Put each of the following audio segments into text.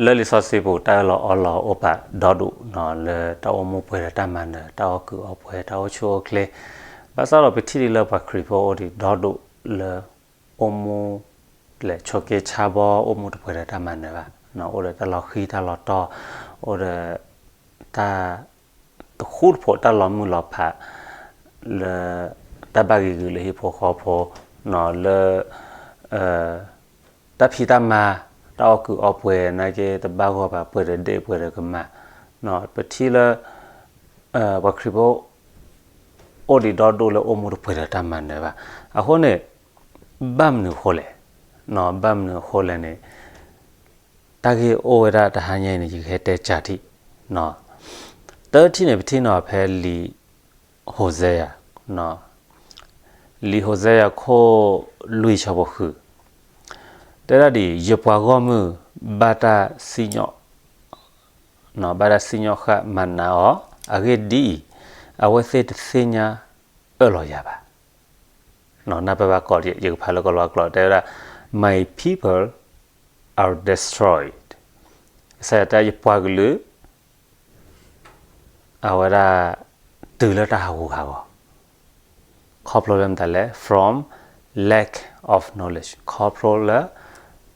လၢလံာ်စီဆှံပူၤ တၢ်အၢၣ်လီၤအီလီၤအိၣ်ပာ်ဒီဒူၣ်နီၤ လၢတၢ်အိၣ်မူပှဲၤဒီးတၢ်မၤနၢၤ, တၢ်အီၣ်ကုးအီပှဲၤ, တၢ်အိၣ်ဆူၣ်အိၣ်ချ့, ဘၣ်ဆၣ်ဒီးပထံၣ်ဒံးလၢပှၤခရံာ်ဖိအိၣ်ဒံးဒီဒူၣ်လၢ အိၣ်မူ လဲၤဆိးက့ဆါဘီ အိၣ်မူတပှဲၤဒီးတၢ်မၤနၢၤဘၣ်, အိၣ်ဒီးတၢ်လီၤဃံတၢ်လီၤတီၢ်, အိၣ်ဒီး တၢ် တဃူတဖိး တၢ်လီၤမုၢ်လီၤဖး လၢ တၢ်ဘၣ်ဂ့ၤဂုာ်လၢဟံၣ်ဖိဃီဖိ, လၢ တၢ်ဖံးတၢ်မၤ, တၢ်အီၣ်ကုးအီပှဲၤနာ်က့ တဘၣ်ဂီၢ်ဘၣ် ပှဲၤဒီးဒ့ၣ်ပှဲၤဒီးကမၢ်, ပထံၣ်လၢ ပှၤခရံာ်ဖိ အိၣ်ဒံးဒီဒူၣ်လၢအိၣ်မူတပှဲၤဒီးတၢ်မၤနၢၤဘၣ်. အဃိန့ၣ် ဘၣ်မနုၤအဃိလဲၣ်, ဘၣ်မနုၤအဃိလဲၣ်န့ၣ် တၢ်ဂ့ၢ်အိၣ်ဝဲဒၣ်တဟါညါအံၤန့ၣ် ယကဟဲတဲကၢ်ထံၣ်, တထံၣ်န့ၣ် ပထံၣ်နီၤဖဲလံာ် ဟိၤစဲယၤ, လံာ်ဟိၤစဲယၤခိၣ်လွံၢ်ဆၢဖိဃု, တဲဒၣ်ဒ်အံၤ, ယပှၤဂီၢ်မုၢ် ဘၣ်တၢ်စံၣ်ညီၣ် ဘၣ်တၢ်စံၣ်ညီၣ်ဃၣ်မၤနးအီၤ, အဂ့ၢ်ဒ်အံၤ, အဝဲသ့ၣ်တသ့ၣ်ညါအၢၣ်လီၤယၤဘၣ်. နၢ်ပၢၢ်ဘၣ်ကီးဒံး, ယကဖးလၢကီးလီၤအကျိာ် တဲဝဲဒၣ်, My people are destroyed. ကစၢ်ယွၤတဲ ယပှၤကလုာ် အဝဲဒၣ် တုၤလၢတၢ်ဟးဂူာ်ဟးဂီၤ, ခီဖျိလၢမတၤလဲၣ်, from lack of knowledge, ခီဖျိလၢ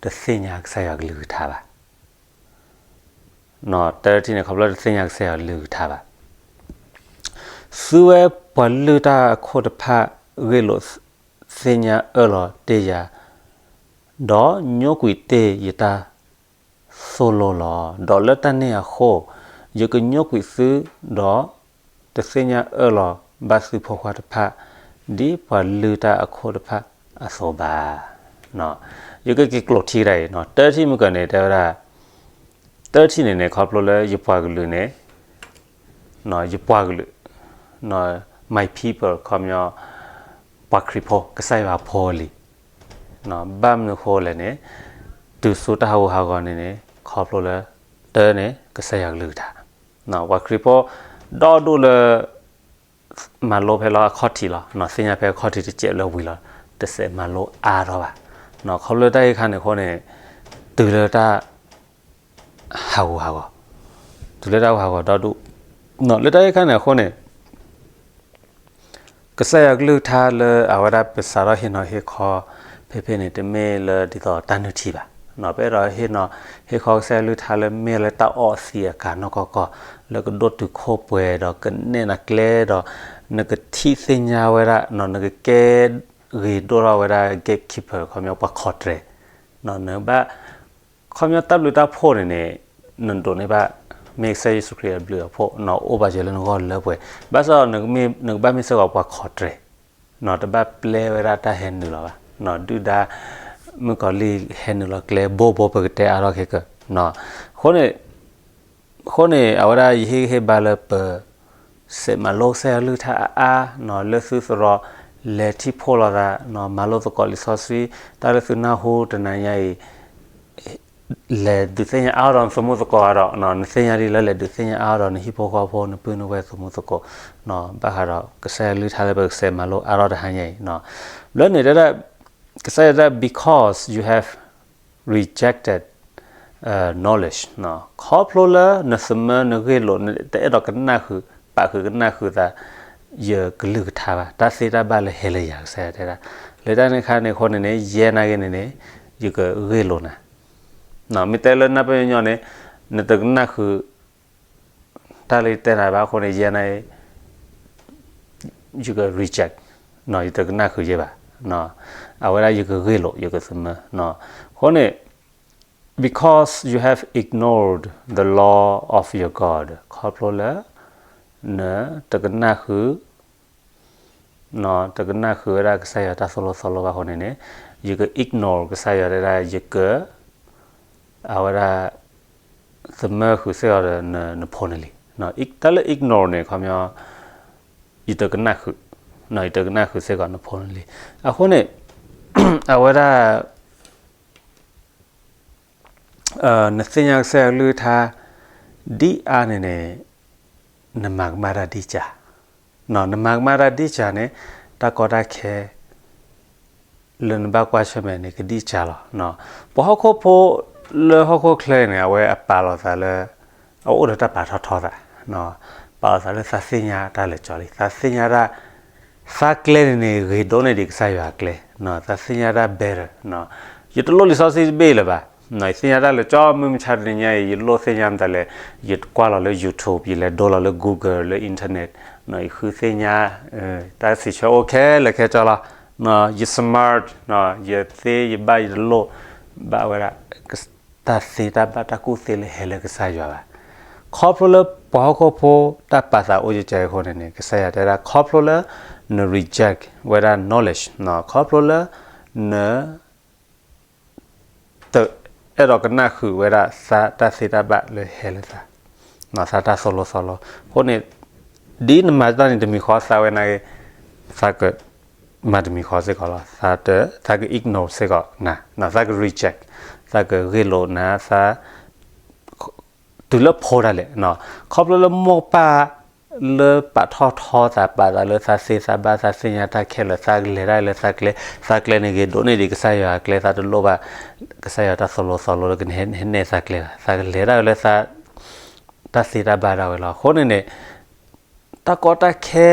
တသ့ၣ်ညါကစၢ်ယွၤကလုၢ်ကထါဘၣ်. တထံၣ်န့ၣ် ခီဖျိတသ့ၣ်ညါကစၢ်ယွၤကလုၢ်ကထါဘၣ်. သုဝဲပှၤလုၢ်တၢ်အခိၣ်တဖၣ် ဂ့ၢ်လိာ်သ့ၣ်ညါအၢၣ်လီၤတ့ၢ်ယၤ, ဒီးညိကွံာ်တ့ၢ်ယတၢ်သိၣ်လိလီၤ. ဒီးလၢတၢ်န့ၣ်အဃိ, ယကညိကွံာ်သု, ဒီး တသ့ၣ်ညါအၢၣ်လီၤဘၣ်သုဖိခွါတဖၣ်, ဒ်ပှၤလုၢ်တၢ်အခိၣ်တဖၣ်အသိးဘၣ်. ယကက့ၤကျိာ်ထံကဒါအံၤ, တထံၣ်မုၢ်ကၢၢ်န့ၣ် တဲဝဲဒၣ်, တထံၣ်န့ၣ်န့ၣ် ခီဖျိလၢယပှၤကလုာ်န့ၣ်, ယပှၤကလုာ်, my people ခီပညီ ပှၤခရံာ်ဖိ ကစၢ်ယွၤဖိလံၤ, ဘၣ်မနုၤဃိလဲၣ်န့ၣ်, တုၤဆူတၢ်ဟးဂူာ်ဟးဂီၤန့ၣ်န့ၣ် ခီဖျိလၢ တၢ်န့ၣ် ကစၢ်ယွၤကလုၢ်ကထါ, ပှၤခရံာ်ဖိ ဒီဒူၣ်လၢ မၤလိဖဲလၢအခီၣ်ထံးလီၤ, သ့ၣ်ညါဖဲအခီၣ်ထံးတစဲးလၢဝံၤလီၤ, တစဲးမၤလိအါထီၣ်ဘၣ်. ခီဖျိတၢ်ဂ့ၢ်ခါန့ၣ်အဃိန့ၣ်, တုၤလၢတၢ် ဟးဂူာ်ဟးဂီၤ, တုၤလၢတၢ်ဟးဂူာ်ဟးဂီၤဒီဒူၣ်, လၢတၢ်ဂ့ၢ်ခါန့ၣ်အဃိန့ၣ် ကစၢ်ယွၤကလုၢ်ကထါလၢအဝဲဒၣ်ပစးထီၣ်ဟ့ၣ်နီၤဟ့ၣ်ခီ ဖဲဖဲန့ၣ် တမ့ၢ်လၢဒ်သိးတၢ်နုၢ်ထံဘၣ်. ပအဲၣ်ဒိးဟ့ၣ်နီၤဟ့ၣ်ခီကစၢ်ယွၤကလုၢ်ကထါလၢမ့ၢ်လၢတၢ်အီၣ်သံအကၤနီၢ်ကီၢ်ကီၢ်, လၢကဒိၣ်တုာ်ခိၣ်ပှဲၤဒီးကနဲၣ်နၤကျဲဒီး နကထံၣ်သ့ၣ်ညါဝဲဒၣ်, နကကဲဂ့ၤဒိၣ်ထီၣ်ဝဲဒၣ် gatekeeper ခီပညီပှၤခီၣ်တြဲၤ, နဘၣ် ခီပညီတၢ်ဘျုးတၢ်ဖှိၣ်န့ၣ်န့ၣ်, နဒိးန့ၢ်ဘၣ် မ့ၢ်ကစၢ်ယ့ၣ်ၡူးခရံာ်အဘျုးအဖှိၣ်, နအိၣ်ဘၣ်ယဲလၢနဂီၢ်လၢပှဲၤ, ဘၣ်ဆၣ်ဒီး နကဘၣ်မ့ၢ်စ့ၢ်ကီးပှၤခီၣ်တြဲၤ, တဘၣ်ပျဲဝဲဒၣ်တၢ်ဟဲနုာ်လီၤဘၣ်, ဒုၣ်ဒါ မုၣ်ကီၤလံၢ်ဟဲနုာ်လီၤကျဲ ဘိဘိပကတဲအါထီၣ်ခဲကၢ, အဃိန့ၣ် အဃိန့ၣ် အဝဲဒၣ်ယဟ့ၣ်ဂံၢ်ဟ့ၣ်ဘါလၢပ စဲးမၤလိကစၢ်ယွၤကလုၢ်ကထါအါအါ, လၢသုသရိာ် လဲၤထံၣ်ဖှိၣ်လိာ်သး, မၤလိသကိးလံာ်စီဆှံ, တၢ်လၢသုနၢ်ဟူတနၤညါအံၤ လဲၤဒုးသ့ၣ်ညါအါထီၣ်ဒီးနသမူသကိးဒီး, နသ့ၣ်ညါဒ်လၢလဲၤဒုးသ့ၣ်ညါအါထီၣ်ဒီးနဟံၣ်ဖိဃီဖိ နပုၢ်နဝဲၢ်သမူသကိး, ဘၣ်ဃးဒီးကစၢ်ယွၤကလုၢ်ကထါလၢပကစဲးမၤလိအါထီၣ်တဟါညါအံၤ, လၢန့ၣ်တဲဒၣ် ကစၢ်ယွၤတဲ because you have rejected knowledge, ခီဖျိလၢနသမၢနဂ့ၢ်လိာ် နတအဲၣ်ဒိးကနၣ်ဃုာ် ပာ်ဃုာ်ကနၣ်ဃုာ်သး ယကလုၢ်ကထါဘၣ်, တၢ်သ့တၢ်ဘၣ်လၢဟဲလၢယၤ ကစၢ်ယွၤတဲဒၣ်, လၢတၢ်န့ၣ်အခါန့ၣ်အဃိန့ၣ်န့ၣ် ယဲနာ်က့န့ၣ်န့ၣ် ယကဂ့ၢ်လိာ်နၤ, မ့ၢ်တဲလၢနၢ်ပၢၢ်ညီညီန့ၣ် နတကနၣ်ဃုာ် တၢ်လၢယတဲနၤဘၣ်အဃိန့ၣ် ယဲနာ်က့ ယက reject, ယတကနၣ်ဃုာ်ယဲဘၣ်, အဝဲဒၣ်ယကဂ့ၢ်လိာ် ယကသမၢ, အဃိန့ၣ် because you have ignored the law of your God, ခီဖျိလၢ နတကနၣ်ဃုာ် တကနၣ်ဃုာ်ဝဲဒၣ်ကစၢ်ယွၤတၢ်သိၣ်လိသီလိဘၣ်အဃိန့ၣ်န့ၣ်, ယက ignore ကစၢ်ယွၤတဲဒၣ် ယက အဝဲဒၣ် သမၢဃုာ်စ့ၢ်ကီးဒီးနဖိနလံၤ, တၢ်လၢ ignore န့ၣ် ခီပညီ ယတကနၣ်ဃုာ်, ယတကနၣ်ဃုာ်စ့ၢ်ကီးနဖိနလံၤ, အဃိန့ၣ် အဝဲဒၣ် နသ့ၣ်ညါကစၢ်ယွၤကလုၢ်ကထါ ဒ်အါန့ၣ်န့ၣ် နမၤကမၣ်တၢ်ဒ်ကၢ်, နမၤကမၣ်တၢ်ဒ်ကၢ်န့ၣ် တၢ်ကီတၢ်ခဲ လၢနဘၣ်ကွၢ်ဆၢၣ်မဲာ်န့ၣ် ကဒ်ကၢ်လီၤ. ပှၤဟီၣ်ခိၣ်ဖိ လၢဟီၣ်ခိၣ်ချၢန့ၣ် အဝဲအပာ်လီၤသးလၢ အအိၣ်ဒီးတၢ်ပာ်ထီၣ်ထီသး, ပာ်လီၤသးလၢသးသ့ၣ်ညါတၢ်လၢာ်ကၠီလံ, သးသ့ၣ်ညါတၢ်, သးကျဲန့ၣ်န့ၣ် ဂ့ၤဒိၣ်န့ၢ်ဒံးကစၢ်ယွၤအကျဲ, သးသ့ၣ်ညါတၢ် better, ယတလိၣ်လံာ်စီဆှံတဘ့ၣ်လၢၤဘၣ်, ယသ့ၣ်ညါတၢ်လၢာ်ကၠီ မုၢ်မဆါတနံၤညါအံၤ ယလိၣ်သ့ၣ်ညါမတၤလဲၣ်, ယကွၢ်လီၤလၢ YouTube, ယလဲၤဒိလီၤလၢ Google လၢ internet, ယဃုသ့ၣ်ညါ တၢ်စံးဆၢအိၣ်ခဲလၢာ်ခဲဆ့လီၤ, ယ smart, ယသ့ယဘၣ်ယတလိၣ်ဘၣ်ဝဲဒၣ် တၢ်သ့တၢ်ဘၣ်တၢ်ကူၣ်သ့လၢဟဲလၢကစၢ်ယွၤဘၣ်. ခီဖျိလၢပှၤဟီၣ်ခိၣ်ဖိတၢ်ပာ်သးအိၣ်ကဲကဲအံၤအဃိန့ၣ်န့ၣ် ကစၢ်ယွၤတဲဒၣ် ခီဖျိလၢန reject ဝဲဒၣ် knowledge, ခီဖျိလၢန တအဲၣ်ဒိးကနၣ်ဃုာ်ဝဲဒၣ်သးတၢ်သ့တၢ်ဘၣ်လၢဟဲလၢသး, သးတၢ်သိၣ်လိသီလိ, အဃိန့ၣ် ဒ်နမၤတၢ်န့ၣ်တမံၤဃီသးဝဲန့ၣ်ဂ့ၤ, သးကမၤတမံၤဃီစ့ၢ်ကီးလီၤ, သးတ သးက ignore စ့ၢ်ကီးနၤ, သးက reject, သးကဂ့ၢ်လိာ်နၤ, သး တုၤလၢဖိဒၣ်လဲာ်, ခီဖျိလၢမိၢ်ပၢ်လၢပာ်ထီၣ်ထီသး ပာ်သးလၢသးသ့သးဘၣ် သးသ့ၣ်ညါတၢ်ခဲလၢာ် သးကလဲၤတၢ်လၢသးကျဲ, သးကျဲန့ၣ်ဂ့ၤဒိၣ်န့ၢ်ဒံးကစၢ်ယွၤအကျဲ, သးတလိၣ်ဘၣ် ကစၢ်ယွၤတၢ်သိၣ်လိသီလိလၢကဟဲနဲၣ်သးကျဲဘၣ်, သးကလဲၤတၢ်လၢသး တၢ်သ့တၢ်ဘၣ်ဒၣ်ဝဲလီၤ. အဃိန့ၣ်န့ၣ် တၢ်ကီတၢ်ခဲ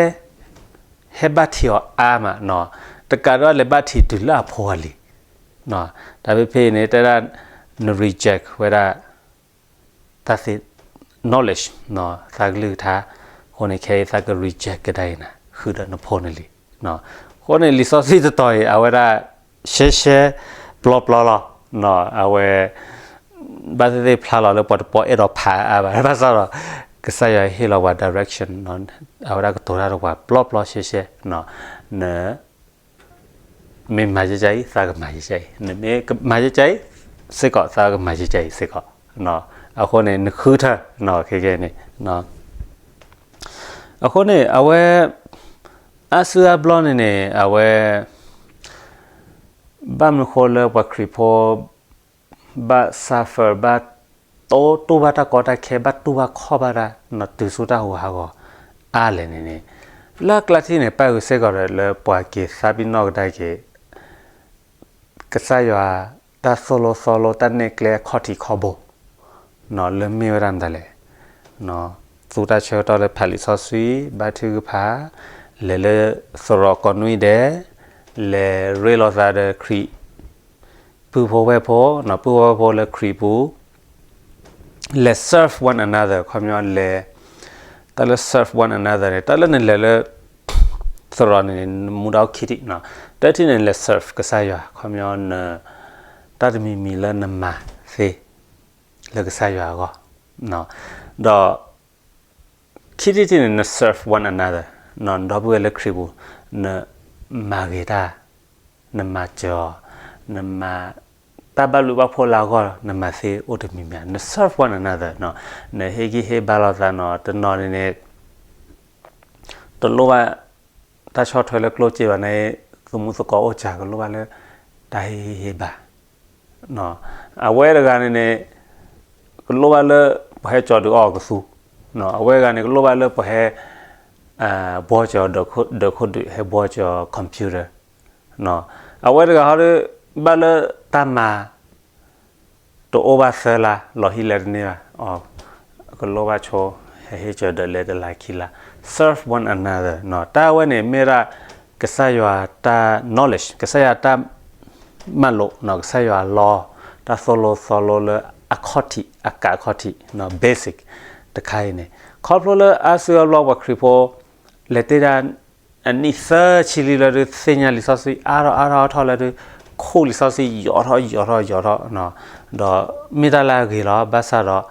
ဟဲဘၣ်ထံးအီၤအါမး, တကးဒံးလဲၤဘၣ်ထံးတုၤလၢအဖိအလံၤ, တၢ်ဖဲဖဲအံၤန့ၣ် တဲဒၣ် န reject ဝဲဒၣ် တၢ်သ့ knowledge သးကလုၢ်ကထါ, အဃိန့ၣ်ခဲအံၤသးက reject ကဒါအံၤနၤ ဃုာ်ဒီးနဖိနလံၤ, အဃိန့ၣ်လံာ်စီဆှံတတီၤအံၤ အဝဲဒၣ် ရှဲရှဲပျီပျီလီၤ, အဝဲ ဘၣ်သ့ၣ်သ့ၣ်ဖျါလီၤလၢပှၤတပီအဲၣ်ဒိးဖးအါဘၣ်, ဘၣ်ဆၣ်ဒီး ကစၢ်ယွၤဟ့ၣ်လီၤပှၤ direction, အဝဲဒၣ်ကတိၤတၢ်ဒီးပှၤပျီပျီရှဲရှဲ, န မ့ၢ်မၤယဲယဲအံၤ သးကမၤယဲယဲအံၤ, နမ့ၢ်မၤယဲယဲအံၤ စ့ၢ်ကီး သးကမၤယဲယဲအံၤစ့ၢ်ကီး, အဃိန့ၣ် နဃုထၢ ခဲကဲန့ၣ်, အဃိန့ၣ် အဝဲ အါစုအါဘျီန့ၣ်န့ၣ် အဝဲ ဘၣ်မနုၤဃိလၢပှၤခရံာ်ဖိ ဘၣ် suffer ဘၣ် တိၢ်တိၢ်ဘၣ်တၢ်ကီတၢ်ခဲ ဘၣ်တူၢ်ဘၣ်ခီၣ်ဘၣ်တၢ် တုၤဆူတၢ်ဟူးဟးဂီၤအါလဲၣ်န့ၣ်န့ၣ်, လၢအကျါထံၣ်န့ၣ် ပၣ်ဃုာ်စ့ၢ်ကီးဒီးလၢပှၤက့ၤသးပ့ၤနီၣ်ကဒါက့ၤ ကစၢ်ယွၤ တၢ်သိၣ်လိသီလိ တၢ်နဲၣ်ကျဲအခီၣ်ထံးခီၣ်ဘိ လၢမ့ၢ်ဝဲဒၣ်မတၤလဲၣ်, သူတၢ်ဆၢကတီၢ်လၢဖးလံာ်စီဆှံ ဘါထုကဖၣ်, လဲၤလၢသရိာ်ကိးနွံဒဲး, လဲၤရ့လိာ်သးဒီးခရံာ် ပုၢ်ဖိဝဲၢ်ဖိ, ပုၢ်ဖိဝဲၢ်ဖိလၢခရံာ်ပူၤ, လဲၤ serve one another ခီပညီလဲၤ, တၢ်လၢ serve one another န့ၣ် တၢ်လၢနလဲၤလၢ သရိာ်န့ၣ် နမူဒါအိၣ်ခံထံၣ်, တထံၣ်န့ၣ် လဲၤ serve ကစၢ်ယွၤ ခီပညီန တၢ်တမံၤမံၤလၢနမၤသ့ လၢကစၢ်ယွၤအဂီၢ်, ဒီး ခံထံၣ်တထံၣ်န့ၣ် န serve one another နဒီပုၢ်ဝဲၢ်လၢခရံာ်ပူၤ, နမၤဂ့ၤတၢ်, နမၤစၢၤအီၤ, နမၤ တၢ်ဘၣ်ဘျုးဘၣ်ဖှိၣ်လၢအဂီၢ် နမၤသ့အိၣ်တမံၤမံၤ, န serve one another နဟ့ၣ်ဂံၢ်ဟ့ၣ်ဘါလိာ်သးနီၤ, တနီၤန့ၣ်န့ၣ် တလိၣ်ဘၣ် တၢ်ဆီၣ်ထွဲလၢကျိၣ်စ့ဘၣ်န့ၣ်, သမူသကိးအိၣ်စှၤ ကလိၣ်ဘၣ်လၢ တၢ်ဟ့ၣ်ဂံၢ်ဟ့ၣ်ဘါ, အဝဲတဂၤန့ၣ်န့ၣ် ကလိၣ်ဘၣ်လၢ ပှၤဟဲကၠီၤဒုးအီၣ်ကသူ, အဝဲတဂၤန့ၣ် ကလိၣ်ဘၣ်လၢပှၤဟဲ ဘှီကၠီၤ ဒၢးခိၣ်ဒုး ဟဲဘှီကၠီၤ computer, အဝဲတဂၤဟီဒီး ဘၣ်လၢတၢ်မၤ တအိၣ်ဘၣ်သၢလါ လီၤဟံၣ်လဲၤတန့ၢ်ဘၣ်, ကလိၣ်ဘၣ်ဆိ ဟဲဟ့ၣ်ကၠီၤဒၢးလဲၤတလါခံလါ, serve one another တၢ်ဝဲန့ၣ်မ့ၢ်ဒၣ် ကစၢ်ယွၤတၢ် knowledge ကစၢ်ယွၤတၢ် မၤလိာ် ကစၢ်ယွၤလီ တၢ်သိၣ်လိသီလိလၢအခီၣ်ထံး အကးအခီၣ်ထံး basic တခါအံၤန့ၣ်, ခီဖျိလၢအါစုအါဘျီပှၤခရံာ်ဖိ လဲၤတ့ၢ်ဒၣ် အနံၣ်သၢဆံလံလၢဒုးသ့ၣ်ညါလံာ်စီဆှံအါထီၣ်အါထီၣ်အါထီၣ်လၢဒုး ခိၣ်လံာ်စီဆှံယိာ်ထီၣ်ယိာ်ထီၣ်ယိာ်ထီၣ်, ဒီးမ့ၢ်တၢ်လၢအဂ့ၤလီၤ ဘၣ်ဆၣ်ဒီး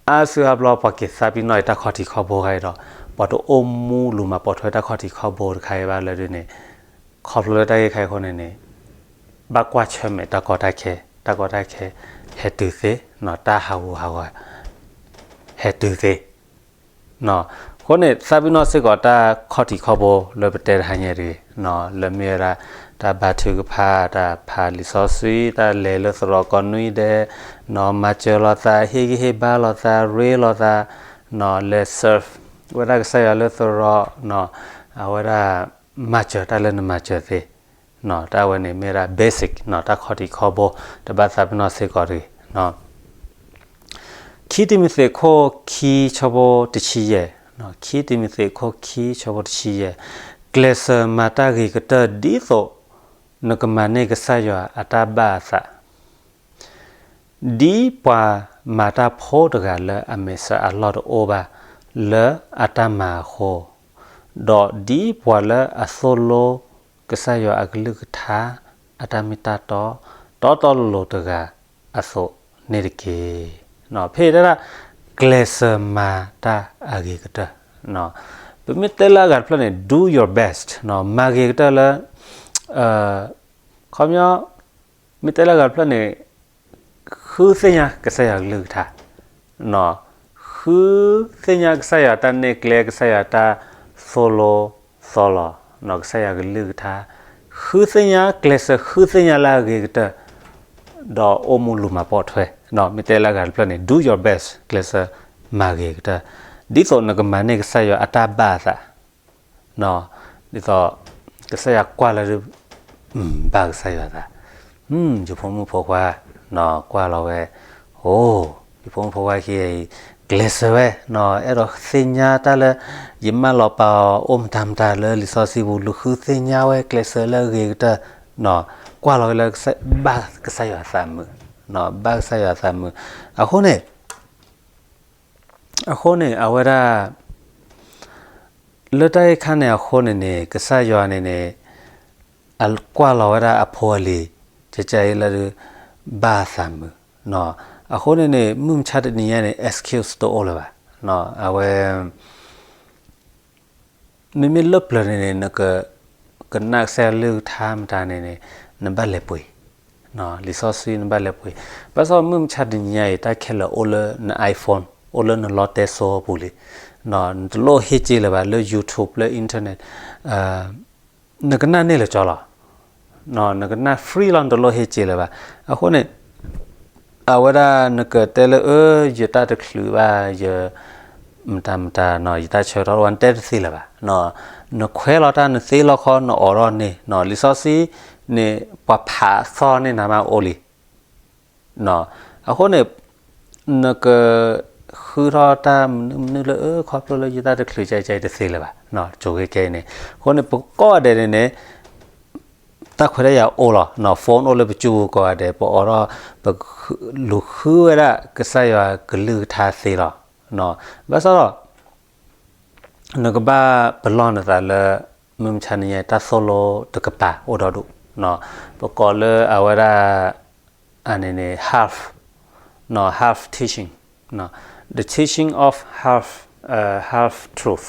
အါစုအါဘျီပှၤက့ၤသးပ့ၤနီၣ်အံၤတၢ်ခီၣ်ထံးခီၣ်ဘိတခါအံၤဒီး ပှၤတအိၣ်မူလူၤမၤပိာ်ထွဲတၢ်ခီၣ်ထံးခီၣ်ဘိတခါအံၤဘၣ်လၢဒုးန့ၣ်, ခီဖျိလၢတၢ်ဂ့ၢ်တခါအံၤအဃိန့ၣ်န့ၣ် ဘၣ်ကွၢ်ဆၢၣ်မဲာ်တၢ်ကီတၢ်ခဲ, တၢ်ကီတၢ်ခဲ ဟဲတုၤသ့, တၢ်ဟးဂူာ်ဟးဂီၤ ဟဲတုၤသ့ အဃိန့ၣ် သးပ့ၤနီၣ်စ့ၢ်ကီးတၢ်ခီၣ်ထံးခီၣ်ဘိလၢပတဲတဟါညါတဂ့ၤ, လၢမ့ၢ်ဝဲဒၣ် တၢ်ဘါထုကဖၣ်, တၢ်ဖးလံာ်စီဆှံ, တၢ်လဲၤလၢသရိာ်ကိးနွံဒဲး, မၤစၢၤလိာ်သး, ဟ့ၣ်ဂံၢ်ဟ့ၣ်ဘါလိာ်သး, ရ့လိာ်သး, လဲၤ serve ဝဲဒၣ်ကစၢ်ယွၤလၢသရိာ်, အဝဲဒၣ် မၤစၢၤတၢ်လၢနမၤစၢၤသ့ တၢ်ဝဲန့ၣ်မ့ၢ်ဝဲဒၣ် basic တၢ်ခီၣ်ထံးခီၣ်ဘိ တဘၣ်သးပ့ၤနီၣ်စ့ၢ်ကီးတဂ့ၤ. ခံတံၤမသ့းခိၣ်ခံဆၢဖိတဆံယဲၢ်, ခံတံၤမသ့းခိၣ်ခံဆၢဖိတဆံယဲၢ်, ကျဲးစၢးမၤတၢ်ဂ့ၤကတၢၢ်ဒ်သိး နကမၤန့ၢ်ကစၢ်ယွၤအတၢ်ဘၣ်အသး ဒ်ပှၤမၤတၢ်ဖိတဂၤလၢအမဲာ်ဆှးအလီၢ်တအိၣ်ဘၣ်လၢအတၢ်မၤအဃိ, ဒီးဒ်ပှၤလၢအသိၣ်လိကစၢ်ယွၤအကလုၢ်ကထါ အတၢ်မ့ၢ်တၢ်တီ တီတီလိၤလိၤတဂၤအသိးန့ၣ်တက့ၢ်. ဖဲအံၤတဲဒၣ် ကျဲးစၢးမၤတၢ်အဂ့ၤကတၢၢ်, ပမ့ၢ်တဲလၢအဂၤတဖျၢၣ်န့ၣ် do your best မၤဂ့ၤကတၢၢ်လၢ ခီပညီ မ့ၢ်တဲလၢအဂၤတဖျၢၣ်န့ၣ် ဃုသ့ၣ်ညါကစၢ်ယွၤကလုၢ်ကထါ, ဃုသ့ၣ်ညါကစၢ်ယွၤတၢ်နဲၣ်ကျဲ ကစၢ်ယွၤတၢ်သိၣ်လိသီလီၤ, ကစၢ်ယွၤကလုၢ်ကထါ, ဃုသ့ၣ်ညါ ကျဲးစၢးဃုသ့ၣ်ညါလၢအဂ့ၤကတၢၢ် ဒီးအိၣ်မူလူၤမၤပိာ်ထွဲ, မ့ၢ်တဲလၢအဂၤတဖျၢၣ်န့ၣ် do your best ကျဲးစၢးမၤဂ့ၤကတၢၢ် ဒ်သိးနကမၤန့ၢ်ကစၢ်ယွၤအတၢ်ဘၣ်အသး ဒ်သိး ကစၢ်ယွၤကွၢ်လၢ ဘၣ်ကစၢ်ယွၤသး, ယဖိမုၣ်ဖိခွါ ကွၢ်လီၤဝဲ, အိ, ယဖိမုၣ်ဖိခွါခံဂၤအံၤ ကျဲးစၢးဝဲ, အဲၣ်ဒိးသ့ၣ်ညါတၢ်လၢ ယမၢလီၤပာ်အီၤ အိၣ်မတၤမတၤလၢလံာ်စီဆှံပူၤ လူၤဃုသ့ၣ်ညါဝဲ ကျဲးစၢးလၢအဂ့ၤကတၢၢ်, ကွၢ်လီၤဝဲလၢ ဘၣ်ကစၢ်ယွၤသးမုာ်, ဘၣ်ကစၢ်ယွၤသးမုာ်, အဃိန့ၣ် အဃိန့ၣ် အဝဲဒၣ် လၢတၢ်အံၤခါန့ၣ်အဃိန့ၣ်န့ၣ် ကစၢ်ယွၤန့ၣ်န့ၣ် အကွၢ်လီၤဝဲဒၣ်အဖိအလံၤ ကကဲအံၤလၢ ဘၣ်သးမုာ်, အဃိန့ၣ်န့ၣ် မုၢ်မဆါတနံၤညါန့ၣ် excuse တအိၣ်လၢၤဘၣ်, အဝဲ မ့မ့ၢ်လၢပျၢၤန့ၣ်န့ၣ် နကကနၣ်ကစၢ်ယွၤကလုၢ်ကထါမတၤန့ၣ်န့ၣ် နဘၣ်လဲၤပှ့ၤ, လံာ်စီဆှံနဘၣ်လဲၤပှ့ၤ, ဘၣ်ဆၣ်မုၢ်မဆါတနံၤညါအံၤ တၢ်ခဲလၢာ်အိၣ်လၢန iPhone အိၣ်လၢနလီတဲစိအပူၤလံ, နတလိၣ်ဟ့ၣ်စ့လၢၤဘၣ် လၢ YouTube လၢ internet နကနၣ်န့ၢ်လၢၤကၠီလီၤ, နကနၣ် free လီၤ နတလိၣ်ဟ့ၣ်စ့လၢၤဘၣ်, အဃိန့ၣ် အဝဲဒၣ်နကတဲလၢ အၢ ယတၢ်တချုးဘၣ် ယ မတၤမတၤ ယတၢ်ဆၢကတီၢ်တအိၣ်ဘၣ် နတဲတသ့လၢၤဘၣ်, နခွဲးလီၤတၢ် နသ့လီၤခီ နအိးထီၣ်န့ၢ်, လံာ်စီဆှံန့ၣ် ပှၤဖးသီန့ၢ်နၤမးအိၣ်လံ, အဃိန့ၣ် နကဃုထီၣ်တၢ်မနုၤမနုၤလၢ အၢ ခီဖျိလၢယတၢ်တချုး ကဲကဲတသ့လၢၤဘၣ်, ကၠိၤဂ့ၤကဲအံၤန့ၣ်, အဃိန့ၣ် ပကိးဂၤဒဲးန့ၣ်န့ၣ် တၢ်ခွဲးတၢ်ယာ်အိၣ်လီၤ, phone အိၣ်လၢပစုပူၤကိးဂၤဒဲး ပအိးထီၣ် ပလူၤဃုဝဲဒၣ် ကစၢ်ယွၤကလုၢ်ကထါသ့လီၤ, ဘၣ်ဆၣ်ဒီး နကဘၣ်ပလီၢ်နသးလၢ မုၢ်မဆါတနံၤညါ တၢ်သိၣ်လိတကပၤအိၣ်ဒီဒူၣ်, ပကိးလၢအဝဲဒၣ် အန့ၣ်န့ၣ် half, half teaching, the teaching of half, half truth,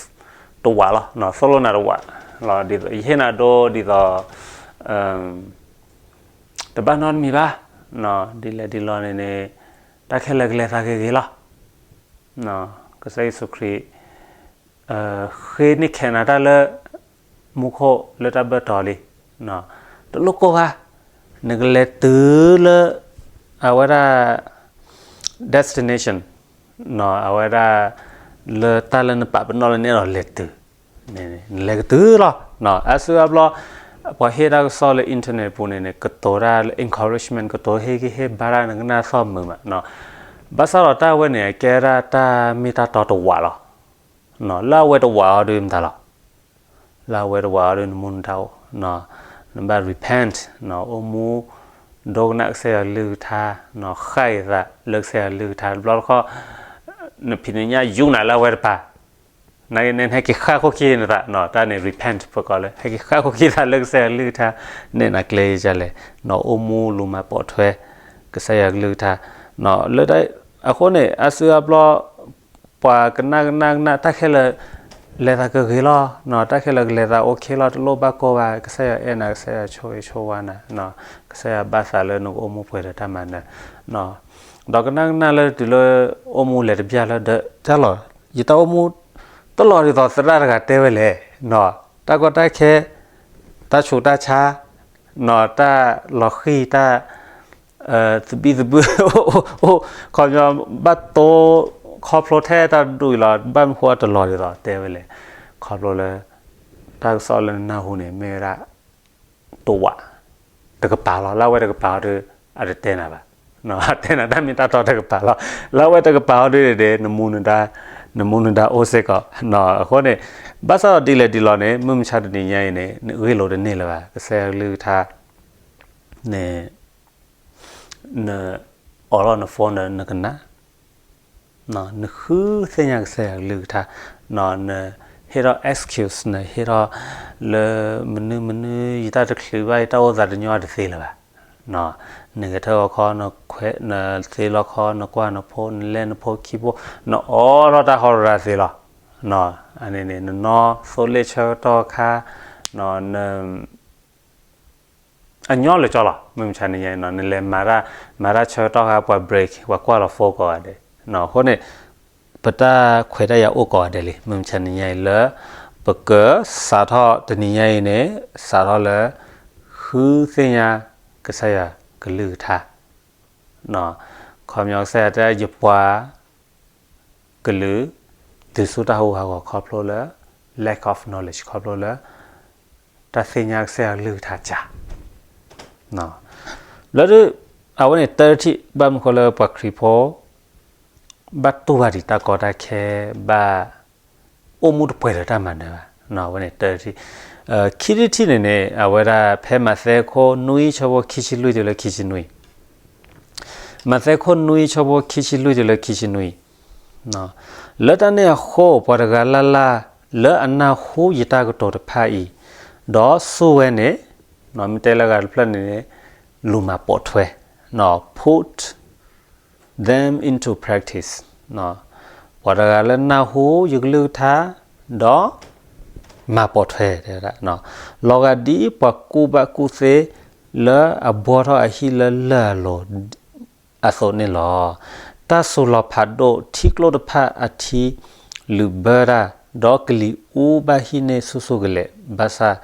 တဝာ်လီၤ, သိၣ်လိနၤတဝာ်လီၤ, ဒ်သိး ယဟ့ၣ်နၤဒိဒ်သိး တဘၣ်နီတမံၤဘၣ်, ဒ်လဲၣ်ဒ်လဲၣ်န့ၣ်န့ၣ် တၢ်ခဲလၢာ်ကလဲၤသးဂ့ၤဂ့ၤလီၤ, ကစၢ်ယ့ၣ်ၡူးခရံာ် ဃ့န့ၢ်ခဲးနၤတၢ်လၢ မူခိၣ်လၢတၢ်ဘၢၣ်တီၤလံ, တလိၣ်ကိၢ်ဘၣ်, နကလဲၤတုၤလၢ အဝဲဒၣ် destination, အဝဲဒၣ် လၢတၢ်လၢနပာ်ပနီၣ်လၢနအဲၣ်ဒိးလဲၤတုၤ နလဲၤကတုၤလီၤ, အါစုအါဘျီ ပှၤဟ့ၣ်တၢ်ကစီၣ်လၢ internet ပူၤန့ၣ်န့ၣ် ကတိၤတၢ်လၢ encouragement ကတိၤဟ့ၣ်ဂံၢ်ဟ့ၣ်ဘါတၢ်နကနၣ်သီၣ်မုာ်မး, ဘၣ်ဆၣ်ဒီးတၢ်ဝဲန့ၣ် အကဲဒၣ်တၢ်မ့ၢ်တၢ်တီတဝာ်လီၤ, လၢအဝဲတဝာ်အီၤဒုးမတၤလီၤ, လၢအဝဲတဝာ်အီၤဒုးနမူနဒါအိၣ်, နဘၣ် repent, အိၣ်မူ ဒိကနၣ်ကစၢ်ယွၤကလုၢ်ကထါ, ဃၣ်က့ၤသးလၢကစၢ်ယွၤကလုၢ်ကထါ တဘျီတခီၣ် နဖံးနညၣ်ယူနၤလၢအဝဲတပၤ နဟဲက့ၤဃၣ်ခိၣ်ခံနသး, တၢ်န့ၣ် repent ပကိးလၢ ဟဲက့ၤဃၣ်ခိၣ်ခံသးလၢကစၢ်ယွၤကလုၢ်ကထါ, နဲၣ်နၤကျဲယလဲၣ်, အိၣ်မူလူၤမၤပိာ်ထွဲ ကစၢ်ယွၤကလုၢ်ကထါ, လၢ အဃိန့ၣ် အါစုအါဘျီ ပှၤကနၣ်ကနၣ်ကနၣ် တၢ်ခဲလၢာ် လဲၤသးကဂ့ၤလီၤ, တၢ်ခဲလၢာ်ကလဲၤသး okay လီၤ, တလိၣ်ဘၣ်ကိၢ်ဘၣ်, ကစၢ်ယွၤအဲၣ်နၤ ကစၢ်ယွၤဆိၣ်ဂ့ၤဆိၣ်ဝါနၤ, ကစၢ်ယွၤဘၣ်သးလၢနကအိၣ်မူပှဲၤဒီးတၢ်မၤနၢၤ, ဒီးကနၣ်ကနၣ်လၢတုၤလၢ အိၣ်မူလဲၤတဘျၣ်လၢဒီး တၢ်လီၤ, ယတၢ်အိၣ်မူ တလီၤဒ်သိးသရၣ်တဂၤတဲဝဲလဲၣ်, တၢ်ကီတၢ်ခဲ တၢ်ဆူးတၢ်ဆါ, တၢ်လီၤဃံၢ်တၢ် သဘံၣ်သဘုၣ် အိၣ် ခီပညီ ဘၣ်တိ ခီဖျိထဲတၢ်ဒူၣ်အံၤလီၤ, ဘၣ်မနုၤဃိတလီၤဒ်သိးတဲဝဲလဲၣ်, ခီဖျိလၢ တၢ်ကစီၣ်လၢနနၢ်ဟူန့ၣ် မ့ၢ်ဝဲဒၣ် တ တဝး တကပၤလီၤ. လၢအဝဲတကပၤအီၤဒီး အတတဲနၤဘၣ်, တဲနၤတၢ်မ့ၢ်တၢ်တီတကပၤလီၤ. လၢအဝဲတကပၤအီၤဒီး နမူနဒါ နမူနဒါအိၣ်စ့ၢ်ကီး. အဃိန့ၣ် ဘၣ်ဆၣ်ဒီးဒ်လဲၣ်ဒ်လဲၣ်န့ၣ် မုၢ်မဆါတနံၤညါအံၤန့ၣ် နဂ့ၢ်လိာ်တန့ၢ်လၢၤဘၣ်. ကစၢ်ယွၤကလုၢ်ကထါန့ၣ် န အိးထီၣ်န phone ဒီးနကနၣ်, နဃုသ့ၣ်ညါကစၢ်ယွၤကလုၢ်ကထါ, နဟ့ၣ်ထီၣ် excuse နဟ့ၣ်ထီၣ်လၢ မနုၤမနုၤ ယတၢ်တချုးဘၣ် ယတၢ်အိၣ်သးတညီတသ့လၢၤဘၣ်. နဂဲၤထၢၣ်ဂီၤခီ နခွဲး နသ့လီၤခီ နကွၢ်နဖိ နလဲၤနဖိခံဖိ နအိးထီၣ်တၢ်ဟီရၤသ့လီၤ. အန့ၣ်န့ၣ် နနီၢ်သိလ့ၣ်ဆၢကတီၢ်ခါ န အညီလၢာ်ကၠီလီၤ. မုၢ်မဆါနံၤညါအံၤ နလဲၤမၤတၢ် မၤတၢ်ဆၢကတီၢ်ခါ ပှၤ break ပှၤကွၢ်လီၤ phone ကိးဂၤဒဲး. အဃိန့ၣ် ပတၢ်ခွဲးတၢ်ယာ်အိၣ်ကိးဂၤဒဲးလံ. မုၢ်မဆါနံၤညါအံၤလၢ ပကစးထီၣ်တနံၤညါအံၤန့ၣ် စးထီၣ်လၢ ဃုသ့ၣ်ညါကစၢ်ယွၤကလုၢ်ကထါ. ခီပညီကစၢ်ယွၤတဲ ယပှၤ ကလုာ် တုၤဆူတၢ်ဟးဂူာ်ဟးဂီၤခီဖျိလၢ lack of knowledge ခီဖျိလၢ တၢ်သ့ၣ်ညါကစၢ်ယွၤကလုၢ်ကထါစှၤ လၢ အဝဲန့ၣ်တၢ်ထံၣ် ဘၣ်မနုၤဃိလၢပှၤခရံာ်ဖိ ဘၣ်တူၢ်ဘၣ်ဒံးတၢ်ကီတၢ်ခဲ ဘၣ် အိၣ်မူတပှဲၤဒီးတၢ်မၤနၢၤဘၣ်. အဝဲန့ၣ်တၢ်ထံၣ် ခံထံၣ်တထံၣ်န့ၣ်န့ၣ် အဝဲဒၣ်ဖဲမးသဲခိၣ်နွံဆၢဖိခံဆံလွံၢ်တုၤလၢခံဆံနွံ မးသဲခိၣ်နွံဆၢဖိခံဆံလွံၢ်တုၤလၢခံဆံနွံ လၢတၢ်န့ၣ်အဃိ ပှၤတဂၤလၢ်လၢ် လၢအနၢ်ဟူယတၢ်ကတိၤတဖၣ်အံၤ ဒီးစူၢ်ဝဲန့ၣ် မ့ၢ်တဲလၢအဂၤတဖျၢၣ်န့ၣ်န့ၣ် လူၤမၤပိာ်ထွဲ put them into practice ပှၤတဂၤလၢနၢ်ဟူယကလုၢ်ကထါ ဒီး မၤပိာ်ထွဲ တဲဝဲဒၣ် လီၤဂာ်ဒ်ပှၤကူၣ်ဘၣ်ကူၣ်သ့ လၢအဘှီထီၣ်အဟံၣ်လၢလၢၢ်အလိၤ အသိးန့ၣ်လီၤ. တၢ်သူၣ်လီၤဖးဒိၣ်ထံကျိတဖၣ်အထံ လုာ်ဘၢတၢ် ဒီးကလံၤအူဘၣ်ဟံၣ်န့ၣ်ဆူၣ်ဆူၣ်ကလဲာ် ဘၣ်ဆၣ်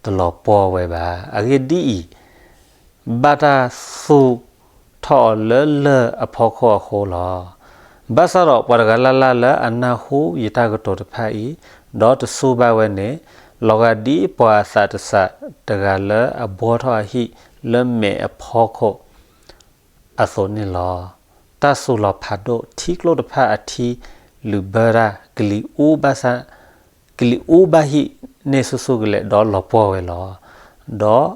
တလီၤပှီၢ်ဝဲဘၣ်. အဂ့ၢ်ဒ်အံၤ ဘၣ်တၢ်သူၣ်ထီၣ်အီၤလၢလၢၢ်အဖီခိၣ်အဃိလီၤ. ဘၣ်ဆၣ်ဒီးပှၤတဂၤလၢ်လၢ်လၢအနၢ်ဟူယတၢ်ကတိၤတဖၣ်အံၤ ဒီးတစူၢ်ဘၣ်ဝဲန့ၣ် လီၤဂာ်ဒ်ပှၤသးတစးတဂၤလၢအဘှီထီၣ်အဟံၣ်လၢမဲးအဖီခိၣ် အသိးန့ၣ်လီၤ. တၢ်သူၣ်လီၤဖးဒိၣ်ထံကျိတဖၣ်အထံ လုာ်ဘၢတၢ် ကလံၤအူဘၣ်ဆၣ် ကလံၤအူဘၣ်ဟံၣ်န့ၣ်ဆူၣ်ဆူၣ်ကလဲာ် ဒီးလီၤပှီၢ်ဝဲလီၤ. ဒီး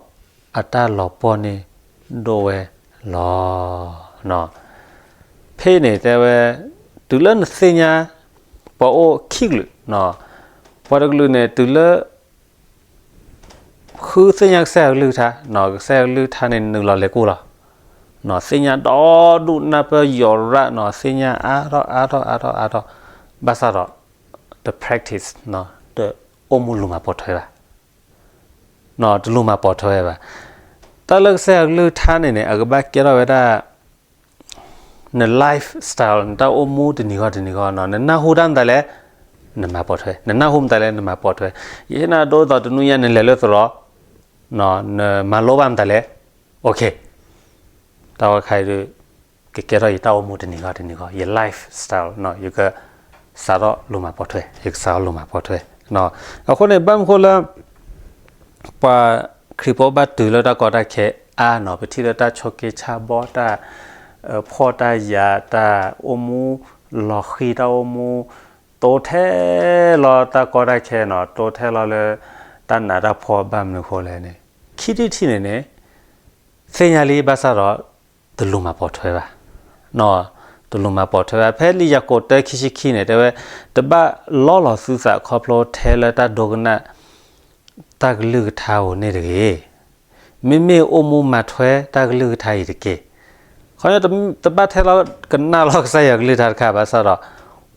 အတၢ်လီၤပှီၢ်န့ၣ်ဒိၣ်ဝဲလီၤ. ဖဲန့ၣ်တဲဝဲ တုၤလၢနသ့ၣ်ညါ ပှၤအိၣ်ခံကလုာ် ပှၤတကလုာ်န့ၣ် တုၤလၢ ဃုသ့ၣ်ညါကစၢ်ယွၤကလုၢ်ကထါ ကစၢ်ယွၤကလုၢ်ကထါန့ၣ် နုာ်လီၤလဲၤကူၣ်လီၤ. သ့ၣ်ညါဒီဒူၣ်နၢ်ပၢၢ်ယီၤရၣ် သ့ၣ်ညါအါထီၣ်အါထီၣ်အါထီၣ်အါထီၣ် ဘၣ်ဆၣ်ဒီး တ practice တအိၣ်မူလူၤမၤပိာ်ထွဲဘၣ်. တလူၤမၤပိာ်ထွဲဘၣ်. တၢ်လၢကစၢ်ယွၤကလုၢ်ကထါန့ၣ်န့ၣ် အကဘၣ်ကဲထီၣ်ဝဲဒၣ် န lifestyle နတၢ်အိၣ်မူတနံၤဂီၢ်တနံၤဂီၢ် နနၢ်ဟူတၢ်မတၤလဲၣ် နမၤပိာ်ထွဲ နနၢ်ဟူမတၤလဲၣ် နမၤပိာ်ထွဲ. ယဟ့ၣ်နၤဒိသိးတနွံညါနလဲၤလၢသရိာ် နမၤလိဘၣ်မတၤလဲၣ် OK တၢ်ဝဲခါအံၤဒီး ကကဲထီၣ်ယတၢ်အိၣ်မူတနံၤဂီၢ်တနံၤဂီၢ် ယ lifestyle ယကစးထီၣ်လူၤမၤပိာ်ထွဲ ယကစးထီၣ်လူၤမၤပိာ်ထွဲ. အဃိန့ၣ် ဘၣ်မနုၤဃိလၢ ပှၤခရံာ်ဖိဘၣ်တုၤလၢတၢ်ကီတၢ်ခဲအါနီၤ ပထံၣ်လၢတၢ်ဆိးက့ဆါဘီ တၢ်ဖှီၣ်တၢ်ယာ် တၢ်အိၣ်မူလီၤဃံၤ တၢ်အိၣ်မူ တိထဲလီၤတၢ်ကီတၢ်ခဲနီၤ တိထဲလီၤလၢ တၢ်နးတၢ်ဖှီၣ်ဘၣ်မနုၤဃိလဲၣ်န့ၣ် ခံထံၣ်တထံၣ်န့ၣ်န့ၣ် သ့ၣ်ညါလံ ဘၣ်ဆၣ်ဒီး တလူၤမၤပိာ်ထွဲဘၣ်. တလူၤမၤပိာ်ထွဲဘၣ်. ဖဲလံာ်ယၤကိာ်တၢ ခံဆံခံန့ၣ် တဲဝဲ တဘၣ်လီလီၤသုသးခီဖျိထဲလၢတၢ်ဒိကနၣ် တၢ်ကလုၢ်ကထါဧိၤန့ၣ်တဂ့ၤ, မ့မ့ၢ်အိၣ်မူမၤထွဲတၢ်ကလုၢ်ကထါအံၤတက့ၢ်. ခီ တဘၣ်ထဲလီၤကနၣ်လီၤကစၢ်ယွၤကလုၢ်ကထါတခါ ဘၣ်ဆၣ်ဒီး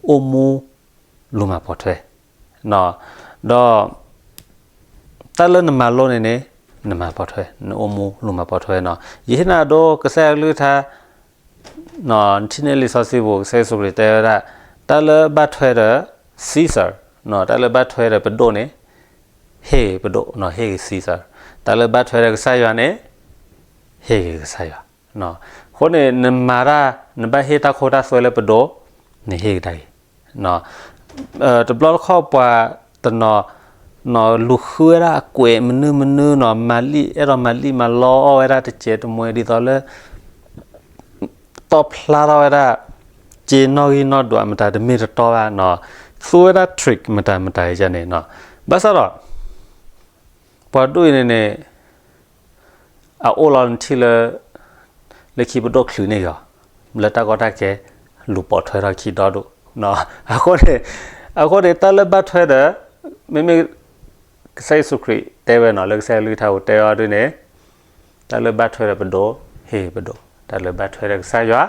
အိၣ်မူလူၤမၤပိာ်ထွဲ ဒီး တၢ်လၢနမၤလိန့ၣ်န့ၣ် နမၤပိာ်ထွဲ နအိၣ်မူလူၤမၤပိာ်ထွဲနီၤ. ယဟ့ၣ်နၤဒိကစၢ်ယွၤကလုၢ်ကထါ နထံၣ်န့ၢ်လံာ်စီဆှံပူၤ ကစၢ်ယ့ၣ်ၡူးခရံာ်တဲဝဲဒၣ် တၢ်လၢဘၣ်ထွဲဒီး Caesar တၢ်လၢဘၣ်ထွဲဒီးပဒိၣ်န့ၣ် ဟ့ၣ်ဂ့ၤပဒိၣ် ဟ့ၣ်ဂ့ၤ Caesar တၢ်လၢဘၣ်ထွဲဒီးကစၢ်ယွၤန့ၣ် ဟ့ၣ်ဂ့ၤကစၢ်ယွၤ. အဃိန့ၣ် နမၤတၢ် နဘၣ်ဟ့ၣ်တၢ်ခိတၢ်သွဲလၢပဒိၣ် နဟ့ၣ်ကဒါက့ၤ တဘျီတခီၣ်ပှၤတနီၤ လူၤဃုဝဲဒၣ်အကွဲးမနုၤမနုၤနီၤ, မၤလံၣ် အဲၣ်ဒိးမၤလံၣ်မၤလီအီၣ်ဝဲဒၣ်တစဲးတမှဲၤဒ်သိးလၢ တီၢ်ဖျါထီၣ်ဝဲဒၣ် စ့နီၣ်ဂံၢ်နီၣ်ဒွးမတၤတမ့ၢ်တတီဘၣ်နီၤ, သူဝဲဒၣ် trick မတၤမတၤယန့ၣ်နီၤ, ဘၣ်ဆၣ်ဒီး ပှၤဒိၣ်အံၤန့ၣ်န့ၣ် အအိၣ်လီၤနထံၣ်လၢ လၢခံပဒိၣ်ချုးန့ၢ်က့ၤအီၤ, လၢတၢ်ကီတၢ်ခဲ လူၤပိာ်ထွဲထီၣ်ခံဒီဒိၣ်, အဃိန့ၣ် အဃိန့ၣ် တၢ်လၢဘၣ်ထွဲဒီး မ့မ့ၢ် ကစၢ်ယ့ၣ်ၡူးခရံာ်တဲဝဲနီၤ လၢကစၢ်ယွၤကလုၢ်ကထါပူၤတဲအီၤဒ်န့ၣ်, တၢ်လၢဘၣ်ထွဲဒီးပဒိၣ် ဟ့ၣ်ပဒိၣ်, တၢ်လၢဘၣ်ထွဲဒီးကစၢ်ယွၤ,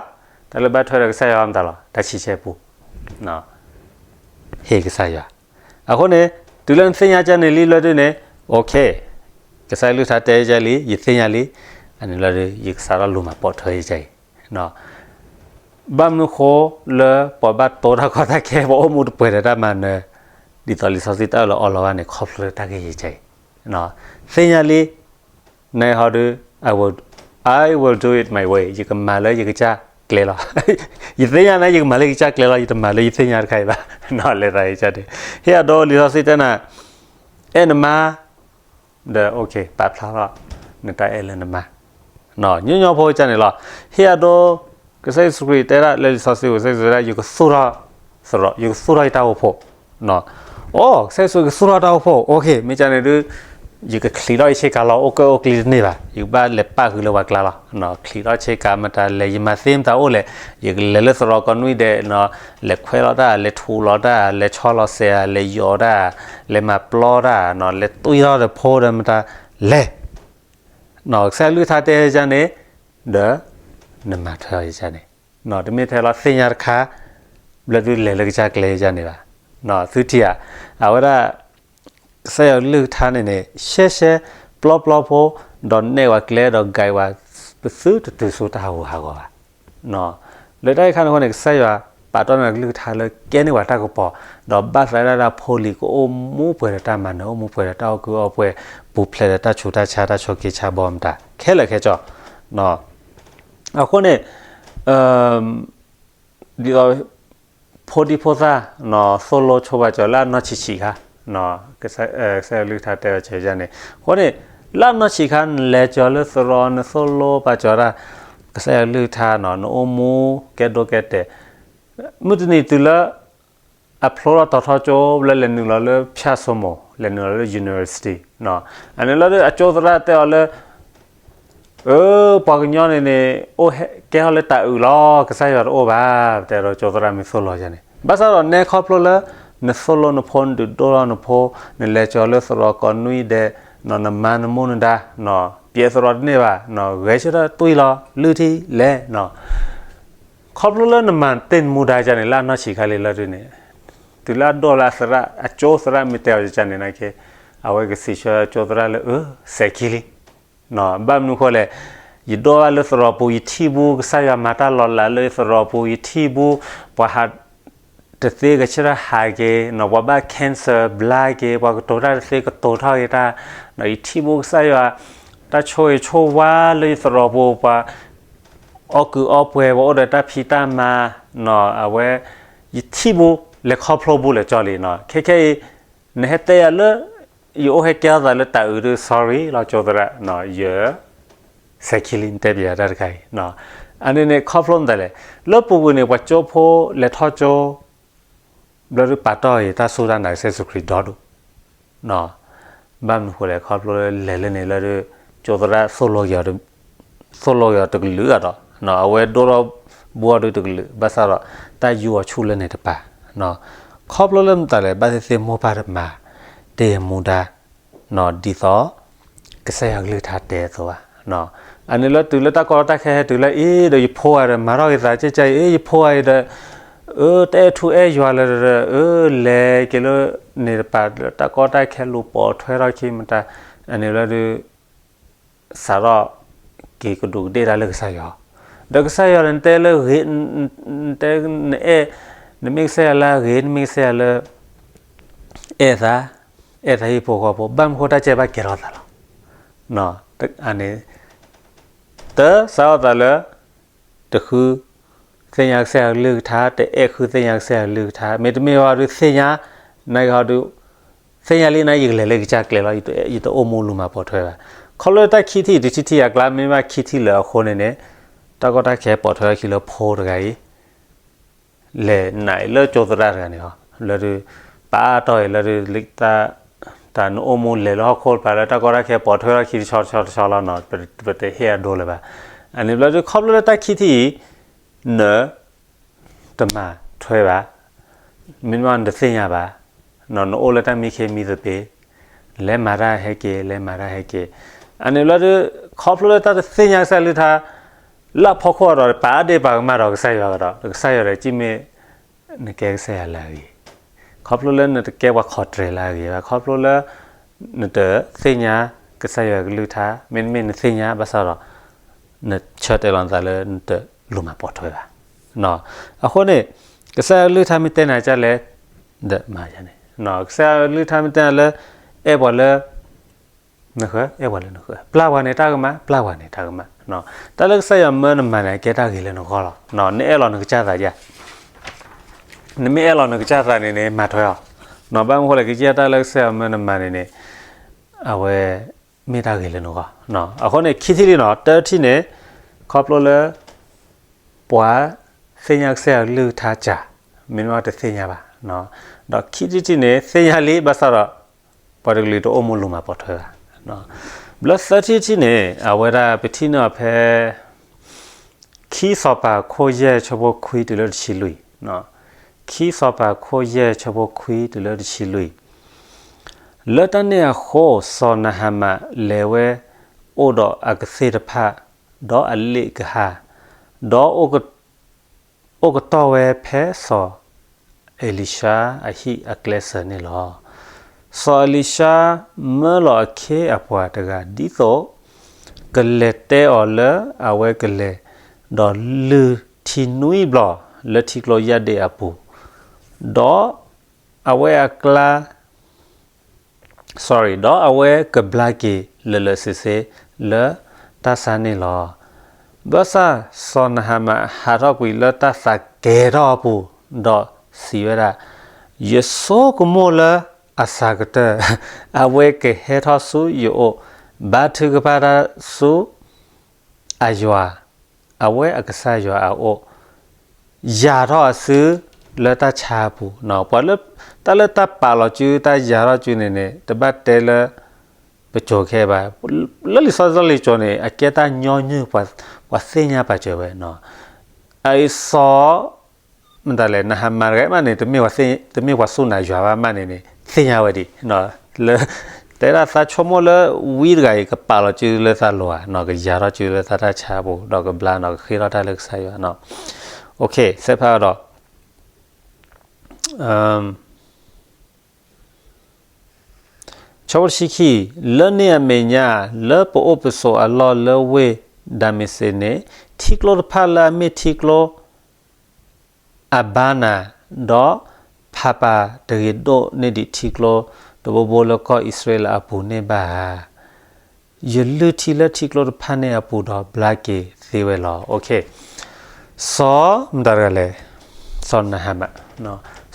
တၢ်လၢဘၣ်ထွဲဒီးကစၢ်ယွၤမတၤလီၤ တၢ်ဆံဆဲပူၤ ဟ့ၣ်ကစၢ်ယွၤ, အဃိန့ၣ် တုၤလၢနသ့ၣ်ညါကန့ၣ်လံလၢဒ်န့ၣ် OK, ကစၢ်ယွၤကလုၢ်ကထါတဲယၤလံ ယသ့ၣ်ညါလံ, အန့ၣ်လီၤဒ် ယကစးထီၣ်လူၤမၤပိာ်ထွဲယကအံၤ, ဘၣ်မနုၤဃိလၢပှၤဘၣ်တိၢ်တၢ်ကီတၢ်ခဲ ပှၤအိၣ်မူတပှဲၤဒီးတၢ်မၤနၢၤ, ဒ်သိးလံာ်စီဆှံတၢ်အၢၣ်လီၤအီလီၤဘၣ်န့ၣ် ခီဖျိလၢတၢ်ဂ့ၢ်ယကအံၤ, သ့ၣ်ညါလံ, နဟီဒု I will, I will do it my way, ယကမၤလၢယကစၢ်ကျဲလီၤ, ယသ့ၣ်ညါန့ၣ် ယကမၤလၢယကစၢ်ကျဲလီၤ ယတမၤလၢယသ့ၣ်ညါတခါအံၤဘၣ်, လဲၤသးယကစၢ်ဒု, ဟ့ၣ်အဒိလံာ်စီဆှံတဲနၤ အဲၣ်နမါ ဒီး OK ပာ်ဖျါထီၣ် နတၢ်အဲၣ်လၢနမါ, ညီညီဖိကစၢ်န့ၣ်လီၤ, ဟ့ၣ်အဒိ ကစၢ်ယ့ၣ်ၡူးခရံာ်တဲဒၣ်လၢလံာ်စီဆှံပူၤ ကစၢ်ယ့ၣ်ၡူးတဲဒၣ် ယကသူၣ်ထီၣ်သရိာ် ယကသူၣ်ထီၣ်ယတၢ်အိၣ်ဖှိၣ်, အိ ကစၢ်ယ့ၣ်ၡူးကသူၣ်ထီၣ်တၢ်အိၣ်ဖှိၣ် OK မ့ၢ်ကန့ၣ်ဒု ယကချံးထီၣ်ယဆ့ကၤလီၤ အိၣ်ကၢၣ်အိၣ်ကျံတန့ၢ်ဘၣ်, ယကဘၣ်လဲၤပာ်ဃုာ်လၢပှၤကျါလီၤ, ချံးထီၣ်ဆ့ကၤမတၤလဲၣ် ယမၤသ့မတၤအိၣ်လဲၣ်, ယကလဲၤလၢသရိာ်ကီၢ်နွံဒဲးနီၤ, လဲၤခွဲလီၤတၢ် လဲၤထူးလီၤတၢ် လဲၤဆီလီၤစဲး လဲၤယီၤတၢ်, လဲၤမၤပျီတၢ်နီၤ, လဲၤတွံၢ်ထီၣ်ဒီးဖိဒီးမတၤလဲၣ် ကစၢ်ယွၤကလုၢ်ကထါတဲယကန့ၣ်, ဒီး နမၤထွဲအီၤယကန့ၣ်, တမ့ၢ်ထဲလီၤသ့ၣ်ညါတခါ ဘျၢဒုလဲၤလၢကစၢ်ကျဲယကန့ၣ်ဘၣ်, သုထံၣ်ဧါ, အဝဲဒၣ် ကစၢ်ယွၤကလုၢ်ကထါန့ၣ်န့ၣ် ရှဲရှဲပျီပျီဖိ ဒီးနဲၣ်ဝဲကျဲဒီး guide ဝဲ ပသုတတုၤဆူတၢ်ဟးဂူာ်ဟးဂီၤဘၣ် လၢတၢ်အံၤခါန့ၣ်အဃိန့ၣ် ကစၢ်ယွၤပာ်တီၢ်န့ၢ်ကလုၢ်ကထါလၢကဲန့ၢ်ဝဲတၢ်ကပီၤ, ဒီးဘၣ်သးဒၣ်တၢ်ဖိလံၤကအိၣ်မူပှဲၤဒီးတၢ်မၤနၢၤ အိၣ်မူပှဲၤဒီးတၢ်အီၣ်ကုၢ်အီၣ်ပှဲၤ, ပူၤဖျဲးဒီးတၢ်ဆူးတၢ်ဆါ တၢ်ဆိးက့ဆါဘီမတၤ ခဲလၢာ်ခဲဆ့, အဃိန့ၣ် ဒ်သိး ဖိဒံဖိသၣ် သိၣ်လိဆိပာ်စၢၤလၢအနီၢ်ဆံးဆံးခါ, ကစၢ်ယွၤကလုၢ်ကထါတဲဝဲစ့ၢ်ကီးန့ၣ်, အဃိန့ၣ် လၢအနီၢ်ဆံးခါ နလဲၤစၢၤလၢသရိာ် နသိၣ်လိပာ်စၢၤတၢ် ကစၢ်ယွၤကလုၢ်ကထါနီၤ နအိၣ်မူကဲဒိကဲတဲာ်, မုၢ်တနံၤတုၤလၢ အဖျိထီၣ်တီၤထီၣ်ကၠိ လၢလဲၤနုာ်လီၤလၢဖၠၣ်စိမိၤ လဲၤနုာ်လီၤလၢ university, အန့ၣ်လီၤဒုး အကၠိသရၣ်တဲအီၤလၢ အၢ ပှၤကညီန့ၣ်န့ၣ် အိၣ်ဟဲကဲထီၣ်လၢတၤအုးလီၤ ကစၢ်ယွၤတအိၣ်ဘၣ် ပတဲဒီးကၠိသရၣ်မ့ၢ်သိၣ်လိယၤန့ၣ် ဘၣ်ဆၣ်ဒီးနဲခီဖျိလၢ နသိၣ်လိနဖိ နဒုးဒိၣ်ထီၣ်နဖိ နလဲၤကၠီၤလၢသရိာ်ကီၢ်နွံဒဲး နမါနမိၢ်နဒါ ပျဲသရိာ်တန့ၢ်ဘၣ် ဂဲၤဆၢထၢၣ်တွံၢ်လီၤ လုၢ်ထံလဲၣ် ခီဖျိလၢနမၤတ့ၢ်နမူဒါယၤန့ၣ် လၢအနီၢ်ဆံးခါလံလီၤဒုးန့ၣ် တုၤလၢအဒိၣ်လၢအသရၣ် အကၠိသရၣ်မ့ၢ်တဲအီၤယၤန့ၣ်နာ်က့ အဝဲကစံးဆၢကၠိသရၣ်လၢ အၢ စဲးခံလံ ဘၣ်မနုၤဃိလဲၣ် ယဒိၣ်ဘၣ်လၢသရိာ်ပူၤ ယထံၣ်ဘူး ကစၢ်ယွၤမၤတၢ်လီၤလးလၢယသရိာ်ပူၤ ယထံၣ်ဘူး ပှၤဟး တသ့ကဆၢထၢၣ်ဟးက့ၤ ပှၤဘၣ် cancer ဘျါက့ၤ ပှၤကတိၤတၢ်တသ့ကတိၤထီၣ်က့ၤတၢ် ယထံၣ်ဘူးကစၢ်ယွၤ တၢ်ဆိၣ်ဂ့ၤဆိၣ်ဝါလၢယသရိာ်ပူၤ ပှၤ အီၣ်ကုးအီပှဲၤ ပှၤအိၣ်ဒီးတၢ်ဖံးတၢ်မၤ အဝဲ ယထံၣ်ဘူး လဲၤခီဖျိဘူးလဲၤကၠီလံ ခဲခဲအံၤ နဟဲတဲယၤလၢ ယအိၣ်ဟဲကဲထီၣ်သးလၢတၤအုးဒုး sorry လီၤကၠိသရၣ် ယ စဲးခံလံ နတဲပျဲယၤတၢ်တခါအံၤ အန့ၣ်န့ၣ် ခီဖျိမတၤလဲၣ် လၢပူၤကွံာ်န့ၣ် ပှၤကၠိဖိလဲၤထီၣ်ကၠိ ဘျၢဒုးပာ်တီၢ်အံၤ တၢ်စူၢ်တၢ်နာ်ကစၢ်ယ့ၣ်ၡူးခရံာ်ဒီဒိၣ် ဘၣ်မနုၤဃိလဲၣ် ခီဖျိလၢလဲၤလၢန့ၣ်လၢဒုး ကၠိသရၣ် သိၣ်လိက့ၤအီၤတကလုာ်အဒီး အဝဲဒိၣ်ထီၣ်ဘူးအီၤဒုးတကလုာ် ဘၣ်ဆၣ်ဒီး တၢ်ယူးအီၤဆူၣ်လၢန့ၣ်တပၤ ခီဖျိလၢမတၤလဲၣ် ဘၣ်သ့ၣ်သ့ၣ်မိၢ်ပၢ်တမၤတ့ၢ်မူဒါ ဒ်သိး ကစၢ်ယွၤကလုၢ်ကထါတဲအသိးဘၣ် အန့ၣ်လၢတုၤလၢတၢ်ကီတၢ်ခဲဟဲတုၤလၢအံၤဒီး ယဖိဂၤဒီး မၤထီၣ်က့ၤသးကဲကဲအံၤ ယဖိဂၤအံၤဒီး အၢ တအဲၣ်ထူအဲၣ်ယွၤလၢၤဒီး အၢ လဲၤက့ၤလၢန့ၣ်တပၤ တၢ်ကီတၢ်ခဲလူၤပိာ်ထွဲထီၣ်ခံမတၤ အန့ၣ်လၢဒုး စးထီၣ်က့ၤကဒူးကဒ့ၣ်တၢ်လၢကစၢ်ယွၤ ဒီးကစၢ်ယွၤဒီး နတဲလၢဂ့ၤ နအဲၣ် နမ့ၢ်ကစၢ်ယွၤလၢအဂ့ၤ နမ့ၢ်ကစၢ်ယွၤလၢ အဲၣ်သး အဲၣ်သးဟံၣ်ဖိဃီဖိ ဘၣ်မနုၤဃိတၢ်ကဲဘၣ်ကဲထီၣ်သးလီၤ အန့ၣ် တစးထီၣ်သးလၢ တဃုသ့ၣ်ညါကစၢ်ယွၤကလုၢ်ကထါ တအဲၣ်ဃုသ့ၣ်ညါကစၢ်ယွၤကလုၢ်ကထါ မ့တမ့ၢ်ဘၣ်ဒုးသ့ၣ်ညါ နာ်က့ဟီဒုး သ့ၣ်ညါလံန့ၣ် ယကလဲၤလၢကစၢ်ကျဲလီၤ, ယတအိၣ်မူလူၤမၤပိာ်ထွဲဘၣ်. ခီဖျိလၢတၢ်ခံထံၣ်တထံၣ်အကျါ မ့ၢ်ဘၣ်ခံထံၣ်လၢအဃိန့ၣ်န့ၣ်, တၢ်ကီတၢ်ခဲပိာ်ထွဲအခံလၢဖိတဂၤအံၤ လဲၤနးအံၤလၢကၠိသရၣ်တဂၤန့ၣ်လီၤ. လၢဒုး ပာ်အါတီၢ်အံၤလၢဒုး တၢ်နအိၣ်မူလဲၤလၢဟီၣ်ခိၣ်တဖၣ်လၢတၢ်ကီတၢ်ခဲပိာ်ထွဲထီၣ်ခံတဆီတဆီတဆီလီၤနီၤ, ပတဟ့ၣ်အဒိလၢၤဘၣ်. အန့ၣ်ဘျီဒုး ခီဖျိလၢတၢ်ခံထံၣ်အံၤ န တမၤထွဲဘၣ်, မ့ၢ်မ့ၢ်နတသ့ၣ်ညါဘၣ်, နအိၣ်လၢတၢ်မံခ့မံသပ့ၤ, လဲၤမၤတၢ်ဟဲက့ၤ လဲၤမၤတၢ်ဟဲက့ၤ. အန့ၣ်ဘျီဒုး ခီဖျိလၢတၢ်တသ့ၣ်ညါကစၢ်ယွၤကလုၢ်ကထါ လၢအဖီခိၣ်ဒီး ပာ်ဒ့ၣ်ပာ်ကမၣ်ဒီးကစၢ်ယွၤကဒီး ကစၢ်ယွၤဒီး ကမ့ၢ် နကဲကစၢ်ယွၤလၢအဂ့ၤ, ခီဖျိလၢနတကဲပှၤခီၣ်တြဲၤလၢအဂ့ၤဘၣ်, ခီဖျိလၢ နတသ့ၣ်ညါကစၢ်ယွၤကလုၢ်ကထါ, မ့တမ့ၢ်နသ့ၣ်ညါဘၣ်ဆၣ်ဒီး နဆၢတဲာ်လီၤနသးလၢနတလူၤမၤပိာ်ထွဲဘၣ်. အဃိန့ၣ် ကစၢ်ယွၤကလုၢ်ကထါမ့ၢ်တဲနၤဒ်လဲၣ်, ဒီးမၤယၤန့ၣ်, ကစၢ်ယွၤကလုၢ်ကထါမ့ၢ်တဲနၤလၢ အဲၣ်ပှၤလၢ နဃၢၤ, အဲၣ်ပှၤလၢနဃၢၤ, ပျၢ်ပှၤန့ၣ်တၢ်ကမၣ်, ပျၢ်ပှၤန့ၣ်တၢ်ကမၣ်. တၢ်လၢကစၢ်ယွၤမၢနမၤန့ၣ် အကဲတၢ်ဂ့ၤလၢနဂီၢ်လီၤ. နအဲၣ်လီၤနကစၢ်သးယါ, နမ့ၢ်အဲၣ်လီၤနကစၢ်သးန့ၣ်န့ၣ် မၤထွဲအီၤ, ဘၣ်မနုၤဃိလဲၣ် ကစၢ်တၢ်လၢကစၢ်ယွၤမၢနမၤန့ၣ်န့ၣ် အဝဲ မ့ၢ်တၢ်ဂ့ၤလၢနဂီၢ်. အဃိန့ၣ် ခံထံၣ်လံနီၤ, တၢထံၣ်န့ၣ် ခီဖျိလၢ ပှၤသ့ၣ်ညါကစၢ်ယွၤကလုၢ်ကထါစှၤ, မ့တမ့ၢ်တသ့ၣ်ညါဘၣ်. ဒီးခံထံၣ်တထံၣ်န့ၣ် သ့ၣ်ညါလံဘၣ်ဆၣ်ဒီး ပှၤတကလုာ်တအိၣ်မူလူၤမၤပိာ်ထွဲဘၣ်. ဘျီသၢထံၣ်တထံၣ်န့ၣ် အဝဲဒၣ်ပထံၣ်န့ၢ်အီၤဖဲ ခံစီၤပၤခိၣ်ယဲၢ်ဆၢဖိခွံတုၤလၢတဆံလွံၢ်, ခံစီၤပၤခိၣ်ယဲၢ်ဆၢဖိခွံတုၤလၢတဆံလွံၢ်, လၢတၢ်န့ၣ်အဃိ စီၤနဟၤမၣ်လဲၤဝဲအိၣ်ဒီးအကသ့ၣ်တဖၣ်, ဒီးအလ့ၣ်ကဟၣ်, ဒီး အိၣ်ကတီၢ်ဝဲဖဲစီၤအ့လံၡါအဟံၣ်အကျဲစၢၤန့ၣ်လီၤ. စီၤအ့လံၡါမၢလီၤအခ့အပှၤတဂၤ ဒ်သိးကလဲၤတဲအီၤလၢအဝဲကလဲၤ, ဒီးလုၢ်ထံနွံဘျီလၢထံကျိယၢ်ဒ့ၣ်အပူၤ, ဒီးအဝဲအကျါ sorry, ဒီးအဝဲကဘျါက့ၤလၢာ်လၢာ်ဆ့ဆ့လၢတၢ်ဆါန့ၣ်လီၤ. ဘၣ်ဆၣ်စီၤနဟၤမၣ်ဟးထီၣ်ကွံာ်လၢတၢ်သးကဲၤထီၣ်အပူၤ, ဒီးစံးဝဲဒၣ်, ယဆိကမိၣ်လၢအစှၤကတၢၢ် အဝဲကဟဲထီၣ်ဆူယအိၣ်, ဘါထုကဖၣ်တၢ်ဆူ အယွၤ, အဝဲအကစၢ်ယွၤအအိၣ်, ယၤထီၣ်အစုလၢတၢ်ဆါအပူၤ. ပှၤလၢ တၢ်လၢတၢ်ပာ်လီၤစု တၢ်ယၤထီၣ်စုန့ၣ်န့ၣ် တဘၣ်တဲလၢပစိၤခဲဘၣ်. လၢလံာ်စီဆှံလံာ်စီန့ၣ် အကဲတၢ်ညီနုၢ် ပှၤသ့ၣ်ညါပာ်စၢၤဝဲ. အအံၤစီၤ မတၤလဲၣ် နဟၤမၣ်တဂၤမးန့ၣ် တမ့ၢ်ပှၤစူၢ်နာ်ယွၤဘၣ်မးန့ၣ်န့ၣ် သ့ၣ်ညါဝဲဒံး, လၢ တဲဒၣ်သးဆိကမိၣ်လၢ ဝံတဂၤအံၤ ကပာ်လီၤစုလၢသးလိၤဧါ, ကယၤထီၣ်စုလၢသးတၢ်ဆါအပူၤ ဒီးကဘျါနီၤ ကဃ့ထီၣ်တၢ်လၢကစၢ်ယွၤ. ဆဲးဖးဒီး ဆၢဖိတဆံခံ, လၢန့ၣ်အမဲာ်ညါ လၢပအိၣ်ပဆိးအလီၢ်လၢဝ့ၢ်ဒၤမ့းစ့းန့ၣ် ထံကျိတဖၣ်လၢအမ့ၢ်ထံကျိ အဘါနၤ, ဒီးဖးပာ်တဂ့ၤဒိၣ်န့ၢ်ဒံးထံကျိ တဘိဘိလၢကီၢ်အံၣ်စရ့လးအပူၤန့ၣ်ဘၣ်ဧါ. ယလုၢ်ထံလၢထံကျိတဖၣ်န့ၣ်အပူၤဒီးဘျါက့ၤသ့ဝဲလီၤ. စီၤ မတၤတဂၤလဲၣ်, စီၤနဟၤမၣ်,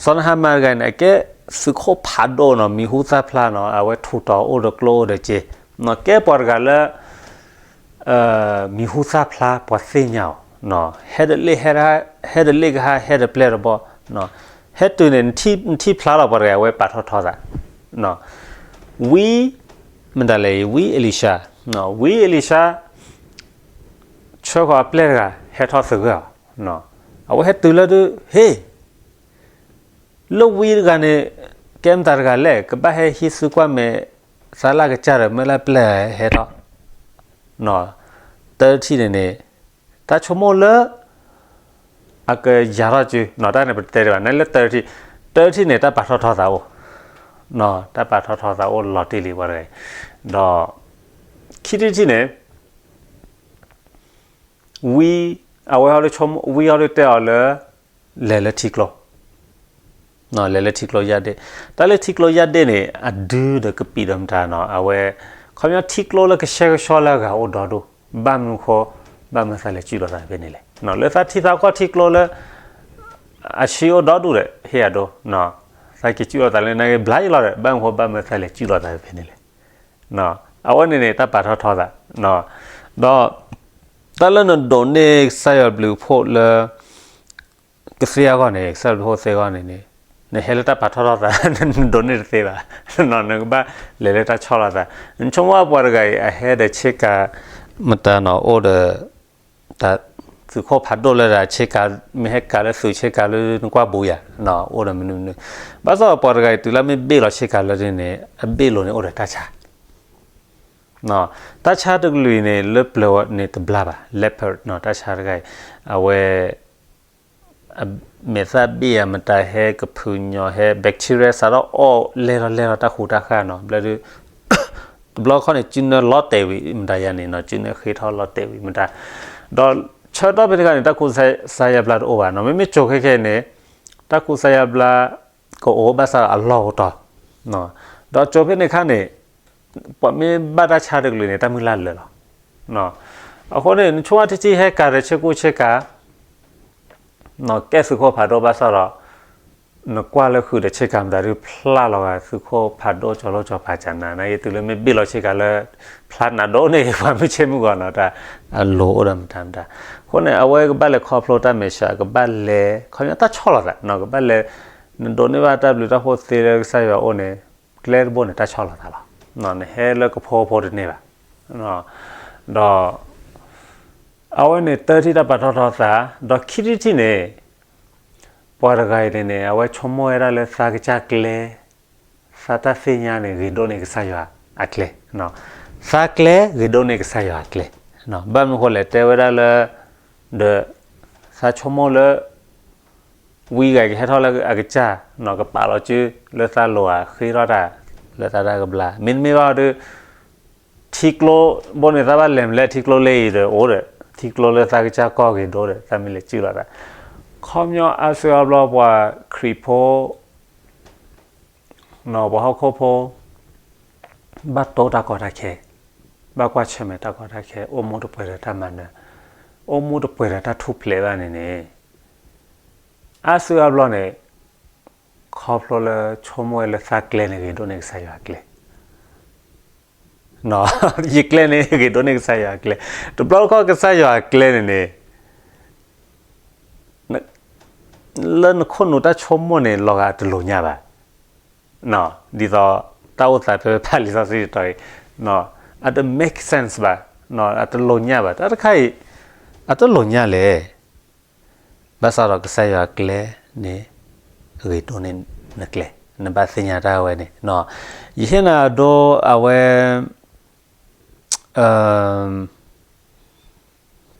စီၤနဟၤမၣ်တဂၤန့ၣ် အကဲသုးခိၣ်ဖးဒိၣ်နီၤ မံၤဟူသၣ်ဖျါနီၤ အဝဲထူးတီၤအိၣ်ဒီးကျိအိၣ်ဒီးစ့, ကဲပှၤတဂၤလၢ မံၤဟူသၣ်ဖျါ ပှၤသ့ၣ်ညါအီၤ, ဟဲတလ့ၣ်ကဟၣ် ဟဲတပျဲၢ်တဘီ, ဟဲတုၤန့ၣ် နထံၣ်ဖျါလီၤပှၤတဂၤ အဝဲပာ်ထီၣ်ထီသး, ဝံ မတၤလဲၣ် ဝံအ့လံၡါ, ဝံအ့လံၡါ ဆှၢဃီၤအပျဲၢ်တဂၤ ဟဲထီၣ်သဂၢၢ်အီၤ, အဝဲဟဲတုၤလၢဒုး ဟ့ၣ် လၢဝံတဂၤန့ၣ် ကဲမတၤတဂၤလဲၣ် ကဘၣ်ဟဲဟံးစုကွၢ်မဲာ်သးလၢကစၢ်ဒီး မၢလၢပျဲၢ်ဟဲထီၣ်, တၢထံၣ်န့ၣ်န့ၣ် တၢ်ဆိကမိၣ်လၢ အကယၤထီၣ်စု, တၢ်န့ၣ်ပတဲတဘၣ် နလၢတၢထံၣ်, တၢထံၣ်န့ၣ် တၢ်ပာ်ထီၣ်ထီသးအိၣ်, တၢ်ပာ်ထီၣ်ထီသးအိၣ်လီၤတံၢ်လံပှၤတဂၤ, ဒီး ခံထံၣ်တထံၣ်န့ၣ် ဝံ အဝဲ ဝံဟီဒုးတဲအီၤလၢ လဲၤလၢထံကျိ, လဲၤလၢထံကျိယၢ်ဒ့ၣ်, တၢ်လၢထံကျိယၢ်ဒ့ၣ်န့ၣ် အဒုဒီးကပံာ်ဒီးမတၤနီၤ အဝဲ ခီပညီထံကျိလၢကဆှဲကဆှီလၢအဂၤအိၣ်ဒီဒူၣ်, ဘၣ်မနုၤဃိ ဘၣ်မနုၤသးလဲၤစုၣ်လီၤသးဖဲန့ၣ်လဲၣ်, လၢသးထံသးကီၢ်ထံကျိလၢ အဆံးအိၣ်ဒီဒူၣ်ဒီး ဟ့ၣ်အဒိ, သးက့ၤစုၣ်လီၤသးလၢနဂ့ၢ်ဘျါယံလီၤဒီး ဘၣ်မနုၤဃိဘၣ်မၢသးလဲၤစုၣ်လီၤသးဖဲန့ၣ်လဲၣ်. အဝဲန့ၣ်န့ၣ် တၢ်ပာ်ထီၣ်ထီသး, ဒီး တၢ်လၢနဒိးန့ၢ်ကစၢ်ယွၤဘျုးဖှိၣ်လၢ ကသ့အဂီၢ်န့ၣ် ကစၢ်ယွၤဘျုးဖှိၣ်သ့အဂီၢ်န့ၣ်န့ၣ် နဟဲလၢတၢ်ပာ်ထီၣ်ထီသး နဒိးန့ၢ်တသ့ဘၣ်, နကဘၣ်လဲၤလၢတၢ်ဆီၣ်လီၤသး, နဆိကမိၣ်ပှၤတဂၤအံၤ အဟဲဒီးဆ့ကၤ မတၤနီၤ အိၣ်ဒီး တၢ် သုးခိၣ်ဖးဒိၣ်လၢတၢ်ဆ့ကၤ, မ့ၢ်ဟဲကၤလၢသုးဆ့ကၤလၢနကွၢ်ဘူးယၤ, အိၣ်ဒီးမနုၤမနုၤ, ဘၣ်ဆၣ်ပှၤတဂၤအံၤ တုၤလၢမ့ၢ်ဘ့ၣ်လီၤဆ့ကၤလၢန့ၣ်န့ၣ် အဘ့ၣ်လိၤန့ၣ်အိၣ်ဒီးတၢ်ဆါ တၢ်ဆါတကလုာ်အံၤန့ၣ် လၢပျၢၤန့ၣ်တဘျါဘၣ်, leopard နီၤ, တၢ်ဆါတဂၤအံၤ အဝဲ မဲာ်သၣ်ဘ့ၣ်ဧါ မတၤဟဲကဖုညီဟဲ bacteria စးထီၣ်အီၣ်လဲၢ်ထီၣ်လဲၢ်ထီၣ်တၢ်ဃူတၢ်ဃၢ်နီၤ, ဘျီဒုး တဘျီခီန့ၣ် စုနၢလီၤတဲာ်ဝံၤ မတၤယၤန့ၣ်နီၤ, စုနၢဃ့ထီၣ်လီၤတဲာ်ဝံၤမတၤ, ဒီးဆၢကတီၢ်ဖဲန့ၣ်အခါန့ၣ် တၢ်ကူစါယါဘျါတအိၣ်ဘၣ်နီၤ, မ့မ့ၢ်ကၠိၤခဲခဲအံၤန့ၣ် တၢ်ကူစါယါဘျါ ကအိၣ်ဘၣ်ဆၣ်အလီၢ်အိၣ်တီၤ, ဒီးကၠိၤဖဲန့ၣ်အခါန့ၣ် ပှၤမ့ၢ်ဘၣ်တၢ်ဆါတကလုာ်န့ၣ် တၢ်မုၢ်လၢ်လၢာ်လီၤ. အဃိန့ၣ် နဆိကမိၣ်ထံထံဟဲကၤဒီးဆ့ကူဆ့ကၤ ကဲသုးခိၣ်ဖးဒိၣ်ဘၣ်ဆၣ်ဒီး နကွၢ်လၢဃုာ်ဒီးဆ့ကၤမတၤဒုးဖျါလီၤဂာ်သုးခိၣ်ဖးဒိၣ်ကၠီၤလိကၠီၤပၤကနၤ နာ်က့တုၤလၢမ့ၢ်ဘ့ၣ်လီၤဆ့ကၤလၢ ဖျါနးဒိၣ်န့ၣ် ပှၤမုၢ်ဆ့ၣ်မုၢ်ဂီၤနီၤ တၢ်အလိၤအိၣ်ဒီးမတၤမတၤ, အဃိန့ၣ် အဝဲကဘၣ်လဲၤခီဖျိတၢ်မဲာ်ဆှး ကဘၣ်လဲၤ ခီပညီတၢ်ဆီၣ်လီၤသးနီၤ ကဘၣ်လဲၤ နဒိးန့ၢ်ဘၣ်တၢ်ဘျုးတၢ်ဖှိၣ်သ့လၢကစၢ်ယွၤအအိၣ်န့ၣ် ကျဲတဘိန့ၣ် တၢ်ဆီၣ်လီၤသးလီၤ. နဟဲလၢကဖိဖိတန့ၢ်ဘၣ်. ဒီး အဝဲန့ၣ်တၢထံၣ်တၢ်ပာ်ထီၣ်ထီသး, ဒီးခံထံၣ်တထံၣ်န့ၣ် ပှၤတဂၤအံၤန့ၣ်န့ၣ် အဝဲဆိကမိၣ်ဝဲဒၣ်လၢသးကစၢ်ကျဲ, သးတၢ်သ့ၣ်ညါန့ၣ် ဂ့ၤဒိၣ်န့ၢ်ကစၢ်ယွၤအကျဲ, သးကျဲဂ့ၤဒိၣ်န့ၢ်ကစၢ်ယွၤအကျဲ, ဘၣ်မနုၤဃိလဲၣ် တဲဝဲဒၣ်လၢ ဒီး သးဆိကမိၣ်လၢ ဝံဂၤကဟဲထီၣ်လၢအကစၢ်, ကပာ်လီၤစုလၢသးလိၤဧါ ဃ့ထီၣ်တၢ်လၢသးတၢ်ကဘျါ, မ့တမ့ၢ်ဘၣ်ဒီး ထံကျိဘိန့ၣ် သးဘၣ်လဲၤမလဲၣ် ထံကျိလၢအံၤဒီးအိၣ်ဒီး ထံကျိလၢသးကစၢ်ကီၢ်ဂ့ၤဒိၣ်ဒီး သးမ့ၢ်လဲၤစုၣ်လီၤသး, ခီပညီအါစုအါဘျီပှၤခရံာ်ဖိ ပှၤဟီၣ်ခိၣ်ဖိ ဘၣ်တိၢ်တၢ်ကီတၢ်ခဲ, ဘၣ်ကွၢ်ဆၢၣ်မဲာ်တၢ်ကီတၢ်ခဲ, အိၣ်မူတပှဲၤဒီးတၢ်မၤနၢၤ, အိၣ်မူတပှဲၤဒီးတၢ်ထူၣ်ဖျဲးဘၣ်န့ၣ်န့ၣ်, အါစုအါဘျီန့ၣ် ခီဖျိလၢဆိကမိၣ်ဝဲလၢသးကျဲန့ၣ် ဂ့ၤဒိၣ်န့ၢ်ကစၢ်ယွၤအကျဲ, ယကျဲန့ၣ် ဂ့ၤဒိၣ်န့ၢ်ကစၢ်ယွၤအကျဲ, တဘျီတခီၣ်ကစၢ်ယွၤအကျဲန့ၣ်န့ၣ် လၢနခိၣ်နူာ်တၢ်ဆိကမိၣ်န့ၣ် လီၤဂာ်တလိာ်ညၣ်ဘၣ်, ဒ်သိးတၢ်အိၣ်သးဖဲဖးလံာ်စီဆှံတတီၤအံၤ, အတ make sense ဘၣ်, အတလိာ်ညၣ်ဘၣ်, တၢ်တခါအံၤ အတလိာ်ညၣ်လဲၣ်, ဘၣ်ဆၣ်ဒီးကစၢ်ယွၤအကျဲန့ၣ် ဂ့ၤဒိၣ်န့ၢ်နကျဲ, နဘၣ်သ့ၣ်ညါတၢ်ဝဲန့ၣ်, ယဟ့ၣ်နၤအဒိအဝဲ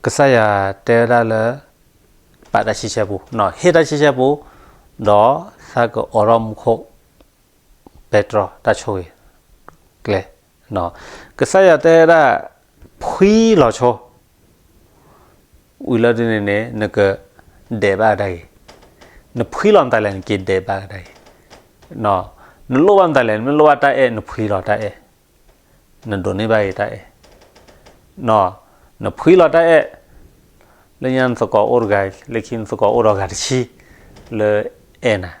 ကစၢ်ယွၤတဲဝဲဒၣ်လၢ ပာ်တၢ်ဆံဆဲပူ, ဟ့ၣ်တၢ်ဆံဆဲပူ, ဒီးသးကအိးထီၣ်မူခိၣ် ပဲတြီတၢ်ဆိၣ်ဂ့ၤကျဲ, ကစၢ်ယွၤတဲဝဲဒၣ် ဖှံလီၤဆိ ဝံၤလၢဒ်န့ၣ်န့ၣ် နကဒဲးဘၣ်တၢ်ဂ့ၤ, နဖှံလီၤမတၤလဲၣ် နက့ၤဒဲးဘၣ်တၢ်ဂ့ၤ, နလိၣ်ဘၣ်မတၤလဲၣ် နမ့ၢ်လိၣ်ဘၣ်တၢ်အဲၣ် နဖှံလီၤတၢ်အဲၣ်, နဒိးန့ၢ်ဘၣ်ဂ့ၤတၢ်အဲၣ်, နဖှံလီၤတၢ်အဲၣ်, လၢညါနသကိးအိၣ်တဂၤ, လၢခံနသကိးအိၣ်ဒီးဂၤတဆံ, လၢအဲၣ်နၤ,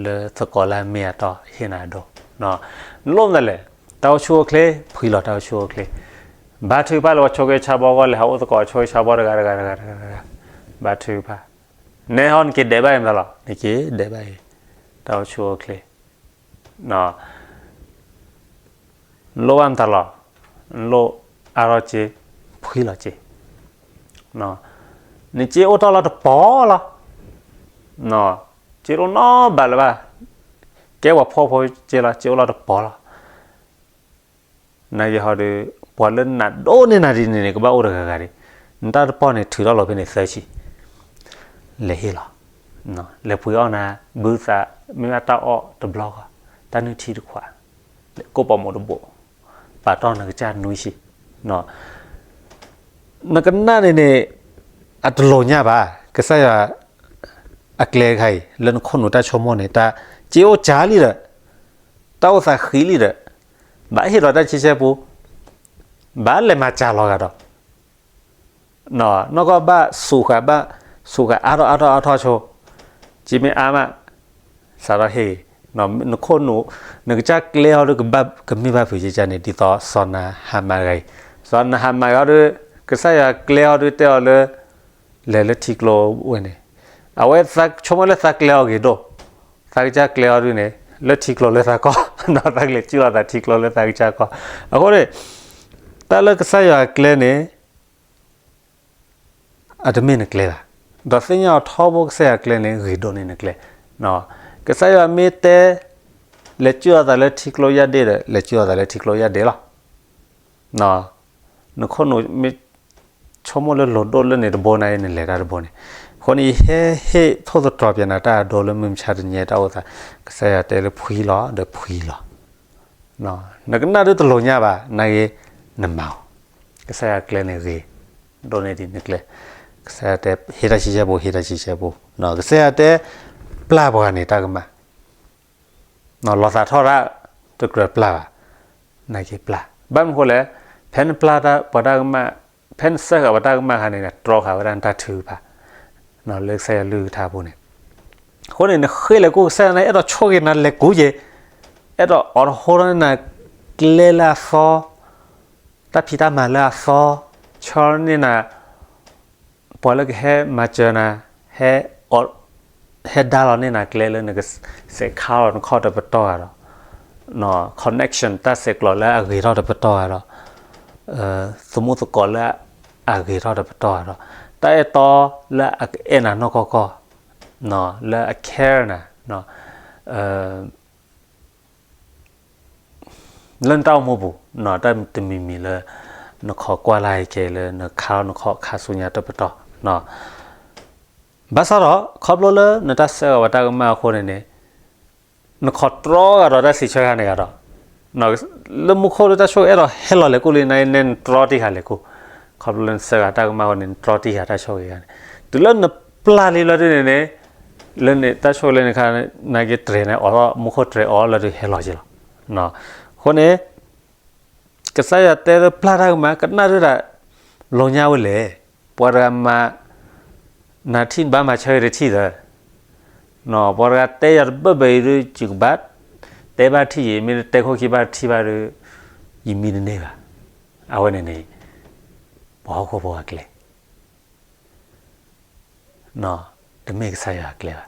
လၢသကိးလၢအမ့ၢ်အတီ ဟ့ၣ်နၤအဒိ, နလိၣ်မတၤလဲၣ်, တၢ်အိၣ်ဆူၣ်အိၣ်ချ့, ဖှံလီၤတၢ်အိၣ်ဆူၣ်အိၣ်ချ့, ဘါထုကဖၣ်လၢပှၤဆိၣ်ဂ့ၤဆါဘီအဂီၢ် လဲၤဟးအိၣ်သကိးဆိၣ်ဂ့ၤဆါဘီတဂၤတဂၤတဂၤတဂၤတဂၤ, ဘါထုကဖၣ်, နဲဟီ နက့ၤဒဲးဘၣ်အံၤမတၤလီၤ, နက့ၤဒဲးဘၣ်အံၤ, တၢ်အိၣ်ဆူၣ်အိၣ်ချ့ နလိၣ်ဘၣ်မတၤလီၤ, နလိၣ်အါထီၣ်စ့, ဖှံလီၤစ့, နစ့အိၣ်ထီၣ်လီၤတပီၤလီၤ, စ့အိၣ်နီတဘျီလၢၤဘၣ်, ကဲပှၤဖှီၣ်ဖိစ့လီၤ, စ့အိၣ်လီၤတပီၤလီၤ. နာ်က့ဟီဒီး ပှၤလၢနးဒိၣ်န့ၢ်နၤဒ်န့ၣ်န့ၣ် ကဘၣ်အိၣ်တဂၤဂၤဒံး, နတၢ်တပီၢ်န့ၣ် ထုးထီၣ်လီၤဖဲန့ၣ်သၢဆံ, လဲၤဟ့ၣ်လီၤ, လဲၤပှ့ၤအီၣ်နၤ, ဘုသး, မ့ၢ်ဘၣ်တၢ်အီၣ်တဘျီဃီ, တၢ်နုၢ်ထံတခွး, ကိၣ်ပီာ်မိၣ်တဘိး, ပာ်တီၢ်နကစၢ်နွံဆံ, နကနၣ်န့ၣ်န့ၣ် အတလိာ်ညၣ်ဘၣ်, ကစၢ်ယွၤအကျဲတခါအံၤ လၢနခိၣ်နူာ်တၢ်ဆိကမိၣ်န့ၣ် တၢ်စ့အိၣ်ကၢလံဒီး တၢ်အိၣ်သးဃံလံဒီး ဘၣ်ဟ့ၣ်ဒီးတၢ်ဆံဆဲပူ, ဘၣ်လဲၤမၤစၢ်လီၤဂာ်ဒီး နီၢ်ကီၢ်ဘၣ်စူးဃာ်ဘၣ်, စူးဃာ်အါထီၣ်အါထီၣ်အါထီၣ်ဆိ, စ့မ့ၢ်အါမး, စးထီၣ်ဟ့ၣ်ဂ့ၤ, နခိၣ်နူာ်, နကစၢ်ကျဲအီၤဒုးကဘၣ်ကမ့ၢ်ဘၣ်ဖုးကကန့ၣ် ဒ်သိးစီၤနၤဟမၣ်ဂၤအံၤ, စီၤနၤဟမၣ်ဂၤအီၤဒုး ကစၢ်ယွၤကျဲအီၤဒုးတဲအီၤလၢ လဲၤလၢထံကျိဝဲန့ၣ်, အဝဲဆိကမိၣ်လၢသးကျဲအီၤဂ့ၤဒိၣ်, သးကစၢ်ကျဲအီၤဒုးန့ၣ် လၢထံကျိလၢသးကီၢ်, သးကလဲၤစုၣ်လီၤသးထံကျိလၢသးကစၢ်ကီၢ်, အဃိန့ၣ် တၢ်လၢကစၢ်ယွၤကျဲန့ၣ် အတမ့ၢ်နကျဲဘၣ်, ဒီးသ့ၣ်ညါအီၤထီဘိကစၢ်ယွၤကျဲန့ၣ် ဂ့ၤဒိၣ်န့ၢ်နကျဲ, ကစၢ်ယွၤမ့ၢ်တဲ လဲၤစုၣ်လီၤသးလၢထံကျိယၢ်ဒ့ဒီး လဲၤစုၣ်လီၤသးလၢထံကျိယၢ်ဒ့လီၤ. နခိၣ်နူာ်မ့ၢ်ဆိကမိၣ်လၢလိၤဒိၣ်လၢန့ၣ်တဘိန့ၣ် နလဲၤတၢ်တဘိန့ၣ်, အဃိန့ၣ် ယဟဲဟ့ၣ်ထိၣ်သတြီၤပၠးနၤတၢ်အဒိလၢမုၢ်မဆါတနံၤတၢ်အိၣ်သး, ကစၢ်ယွၤတဲလၢဖှံလီၤဒီးဖှံလီၤ. နကနၣ်ဒုးတလိာ်ညါဘၣ်, နာ်က့ နမၤအီၤ, ကစၢ်ယွၤကျဲန့ၣ်ဂ့ၤဒိၣ်န့ၢ်ဒံးနကျဲ, ကစၢ်ယွၤတဲ ဟ့ၣ်တၢ်ဆံဆဲပူၤ ဟ့ၣ်တၢ်ဆံဆဲပူၤ, ကစၢ်ယွၤတဲ ပျၢ်ပှၤန့ၣ်တၢ်ကမၣ်, လီၤသးထီၣ်တၢ်တကြၢးပျၢ်ဘၣ်, နာ်က့ပျၢ်, ဘၣ်မနုၤဃိလဲၣ်, ဖဲနပျၢ်ပှၤတၢ်ကမၣ်, ဖဲနစၢဃာ်ပှၤတၢ်ကမၣ်အခါန့ၣ် နတြီဃာ်ဝဲဒၣ်နတၢ်ထုကဖၣ် လၢကစၢ်ယွၤကလုၢ်ကထါအပူၤန့ၣ်, အဃိန့ၣ် နဃ့ၢ်လဲၤကူၣ်ကစၢ်ယွၤန့ၣ် အဲၣ်ဒိးဆိၣ်ဂ့ၤနၤလဲၤကူၣ်က့ၤ, အဲၣ်ဒိးအိးထီၣ်န့ၢ်နၤကျဲလၢအသီ, တၢ်ဖံးတၢ်မၤလၢအသီ, ဆှၢန့ၢ်နၤ ပှၤလၢကဟဲမၤစၢၤနၤ, ဟဲ ဟဲဒါလီၤန့ၢ်နၤကျဲလၢနကစဲးခါလီၤနခီၣ်တပတီၢ်ဂၤဒီး, connection တၢ်ဆဲးကျိးလၢအဂ့ၤထီၣ်တပတီၢ်ဂၤဒီး, သမူသကိးလၢအဂ့ၤထီၣ်တပတီၢ်ဂၤဒီး, တၢ်အဲၣ်တီလၢအကအဲၣ်နၤနီၢ်ကီၢ်ကီၢ်, လၢအ care နၤ လၢနတၢ်အိၣ်မူပူၤ, တၢ်တမံၤမံၤလၢ နခိးကွၢ်လၢ်က့ၤလၢနခါလီၤနခီၣ်ခါဆူညါတပတီၢ်, ဘၣ်ဆၣ်ဒီး ခီဖျိလၢနတၢ်စၢဃာ်ပှၤတၢ်ကမၣ်အဃိန့ၣ်န့ၣ်, နခိးတြီဃာ်ဒီးတၢ်စံးဆၢဂၤန့ၣ်ဂၤဒီး, လၢမူခိၣ်လၢတၢ်ဆိၣ်ဂ့ၤအဲၣ်ဒိးဟဲလီၤလဲၤကူၣ်လံန့ၣ် နတြီတံၢ်ဃာ်လဲၤကူၣ်, ခီဖျိလၢနစၢဃာ်တၢ်ကမၣ်အဃိန့ၣ် နတြီတံၢ်ဃာ်တၢ်ဆိၣ်ဂ့ၤဂၤန့ၣ်, တုၤလၢနပျၢ်လံလီၤဒုးန့ၣ်န့ၣ်, လၢန့ၣ်တၢ်ဆိၣ်ဂ့ၤလၢနခါ နာ်က့တြဲၤန့ၣ်အိးထီၣ် မူခိၣ်တြဲၤအိးလီၤဒုးဟဲလီၤက့ၤလီၤ. အဃိန့ၣ် ကစၢ်ယွၤတဲလၢပျၢ်တၢ်ကမၣ် ကနၣ်ဒုးဒၣ် လိာ်ညါဝဲလဲၣ်, ပှၤတဂၤမၤ နၤထံၣ်နဘၣ်မၤဆၢဂ့ၤတထံၣ်သၢ, ပှၤတဂၤတဲယၤတဘၣ်ဘၣ်အံၤဒုး ယကဘၣ်တဲဘၣ်ထံၣ်ယံၤ မ့ၢ်တဲခိၣ်ခံဘၣ်တထံၣ်ဘၣ်ဒီး ယမံတန့ၢ်ဘၣ်. အဝဲန့ၣ်န့ၣ် ပှၤဟီၣ်ခိၣ်ဖိအကျဲ တမ့ၢ်ကစၢ်ယွၤအကျဲဘၣ်.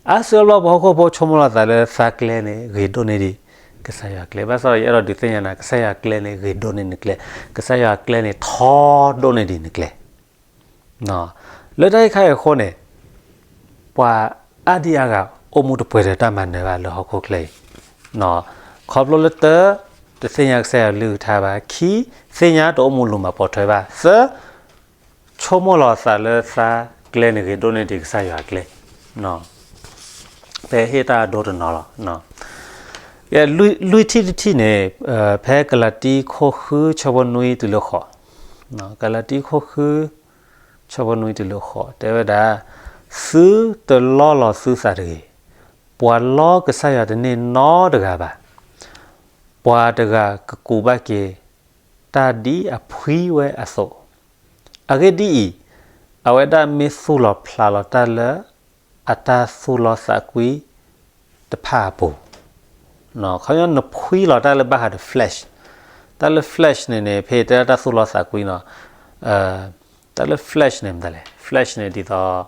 အါစုအါဘျီပှၤဟီၣ်ခိၣ်ဖိဆိကမိၣ်လီၤသးလၢသးကျဲန့ၣ် ဂ့ၤဒိၣ်န့ၢ်ဒံး ကစၢ်ယွၤအကျဲ. ဘၣ်ဆၣ်ဒီးယအဲၣ်ဒိးဒုးသ့ၣ်ညါနၤ ကစၢ်ယွၤအကျဲန့ၣ် ဂ့ၤဒိၣ်န့ၢ်နကျဲ, ကစၢ်ယွၤအကျဲန့ၣ် ထီဒိၣ်န့ၢ်ဒံးနကျဲ. လၢတၢ်အံၤခါအံၤအဃိန့ၣ် ပှၤအါဒံအါဂၤအိၣ်မူတပှဲၤဒီးတၢ်မၤနၢၤဘၣ်လၢဟီၣ်ခိၣ်ချၢအံၤ, ခီဖျိလၢတၢ် တသ့ၣ်ညါကစၢ်ယွၤကလုၢ်ကထါဘၣ်, ခံ သ့ၣ်ညါတအိၣ်မူလူၤမၤပိာ်ထွဲဘၣ်, သၢ ဆိကမိၣ်လီၤသးလၢသးကျဲန့ၣ် ဂ့ၤဒိၣ်န့ၢ်ဒံးကစၢ်ယွၤအကျဲ. ပဟ့ၣ်တၢ်အဒိတနီၤလီၤ. လွံၢ်ထံၣ်တထံၣ်န့ၣ် ဖဲကလၤတံခိၣ်ဃုဆၢဖိနွံတုၤလၢဃိး, ကလၤတံခိၣ်ဃု ဆၢဖိနွံတုၤလၢဃိး တဲဝဲဒၣ်, သုတလီလီၤသုသးတဂ့ၤ, ပှၤလီကစၢ်ယွၤတန့ၢ်နီတဂၤဘၣ်. ပှၤတဂၤကကူးဘၣ်က့ၤ တၢ်ဒ်အဖှံဝဲအသိး, အဂ့ၢ်ဒ်အံၤ, အဝဲဒၣ်မ့ၢ်သူၣ်လီၤဖျးလီၤတၢ်လၢ အတၢ်သူၣ်လီသးကွံတဖၣ်အပူၤ. ခီပညီနဖှံလီၤတၢ်လၢဘၣ်ဃးဒီး flesh, တၢ်လၢ flesh န့ၣ်န့ၣ် ဖဲတဲဒၣ်တၢ်သူၣ်လီသးကွံနီၤ, တၢ်လၢ flesh န့ၣ်မတၤလဲၣ်, flesh န့ၣ်ဒ်သိး တၢ်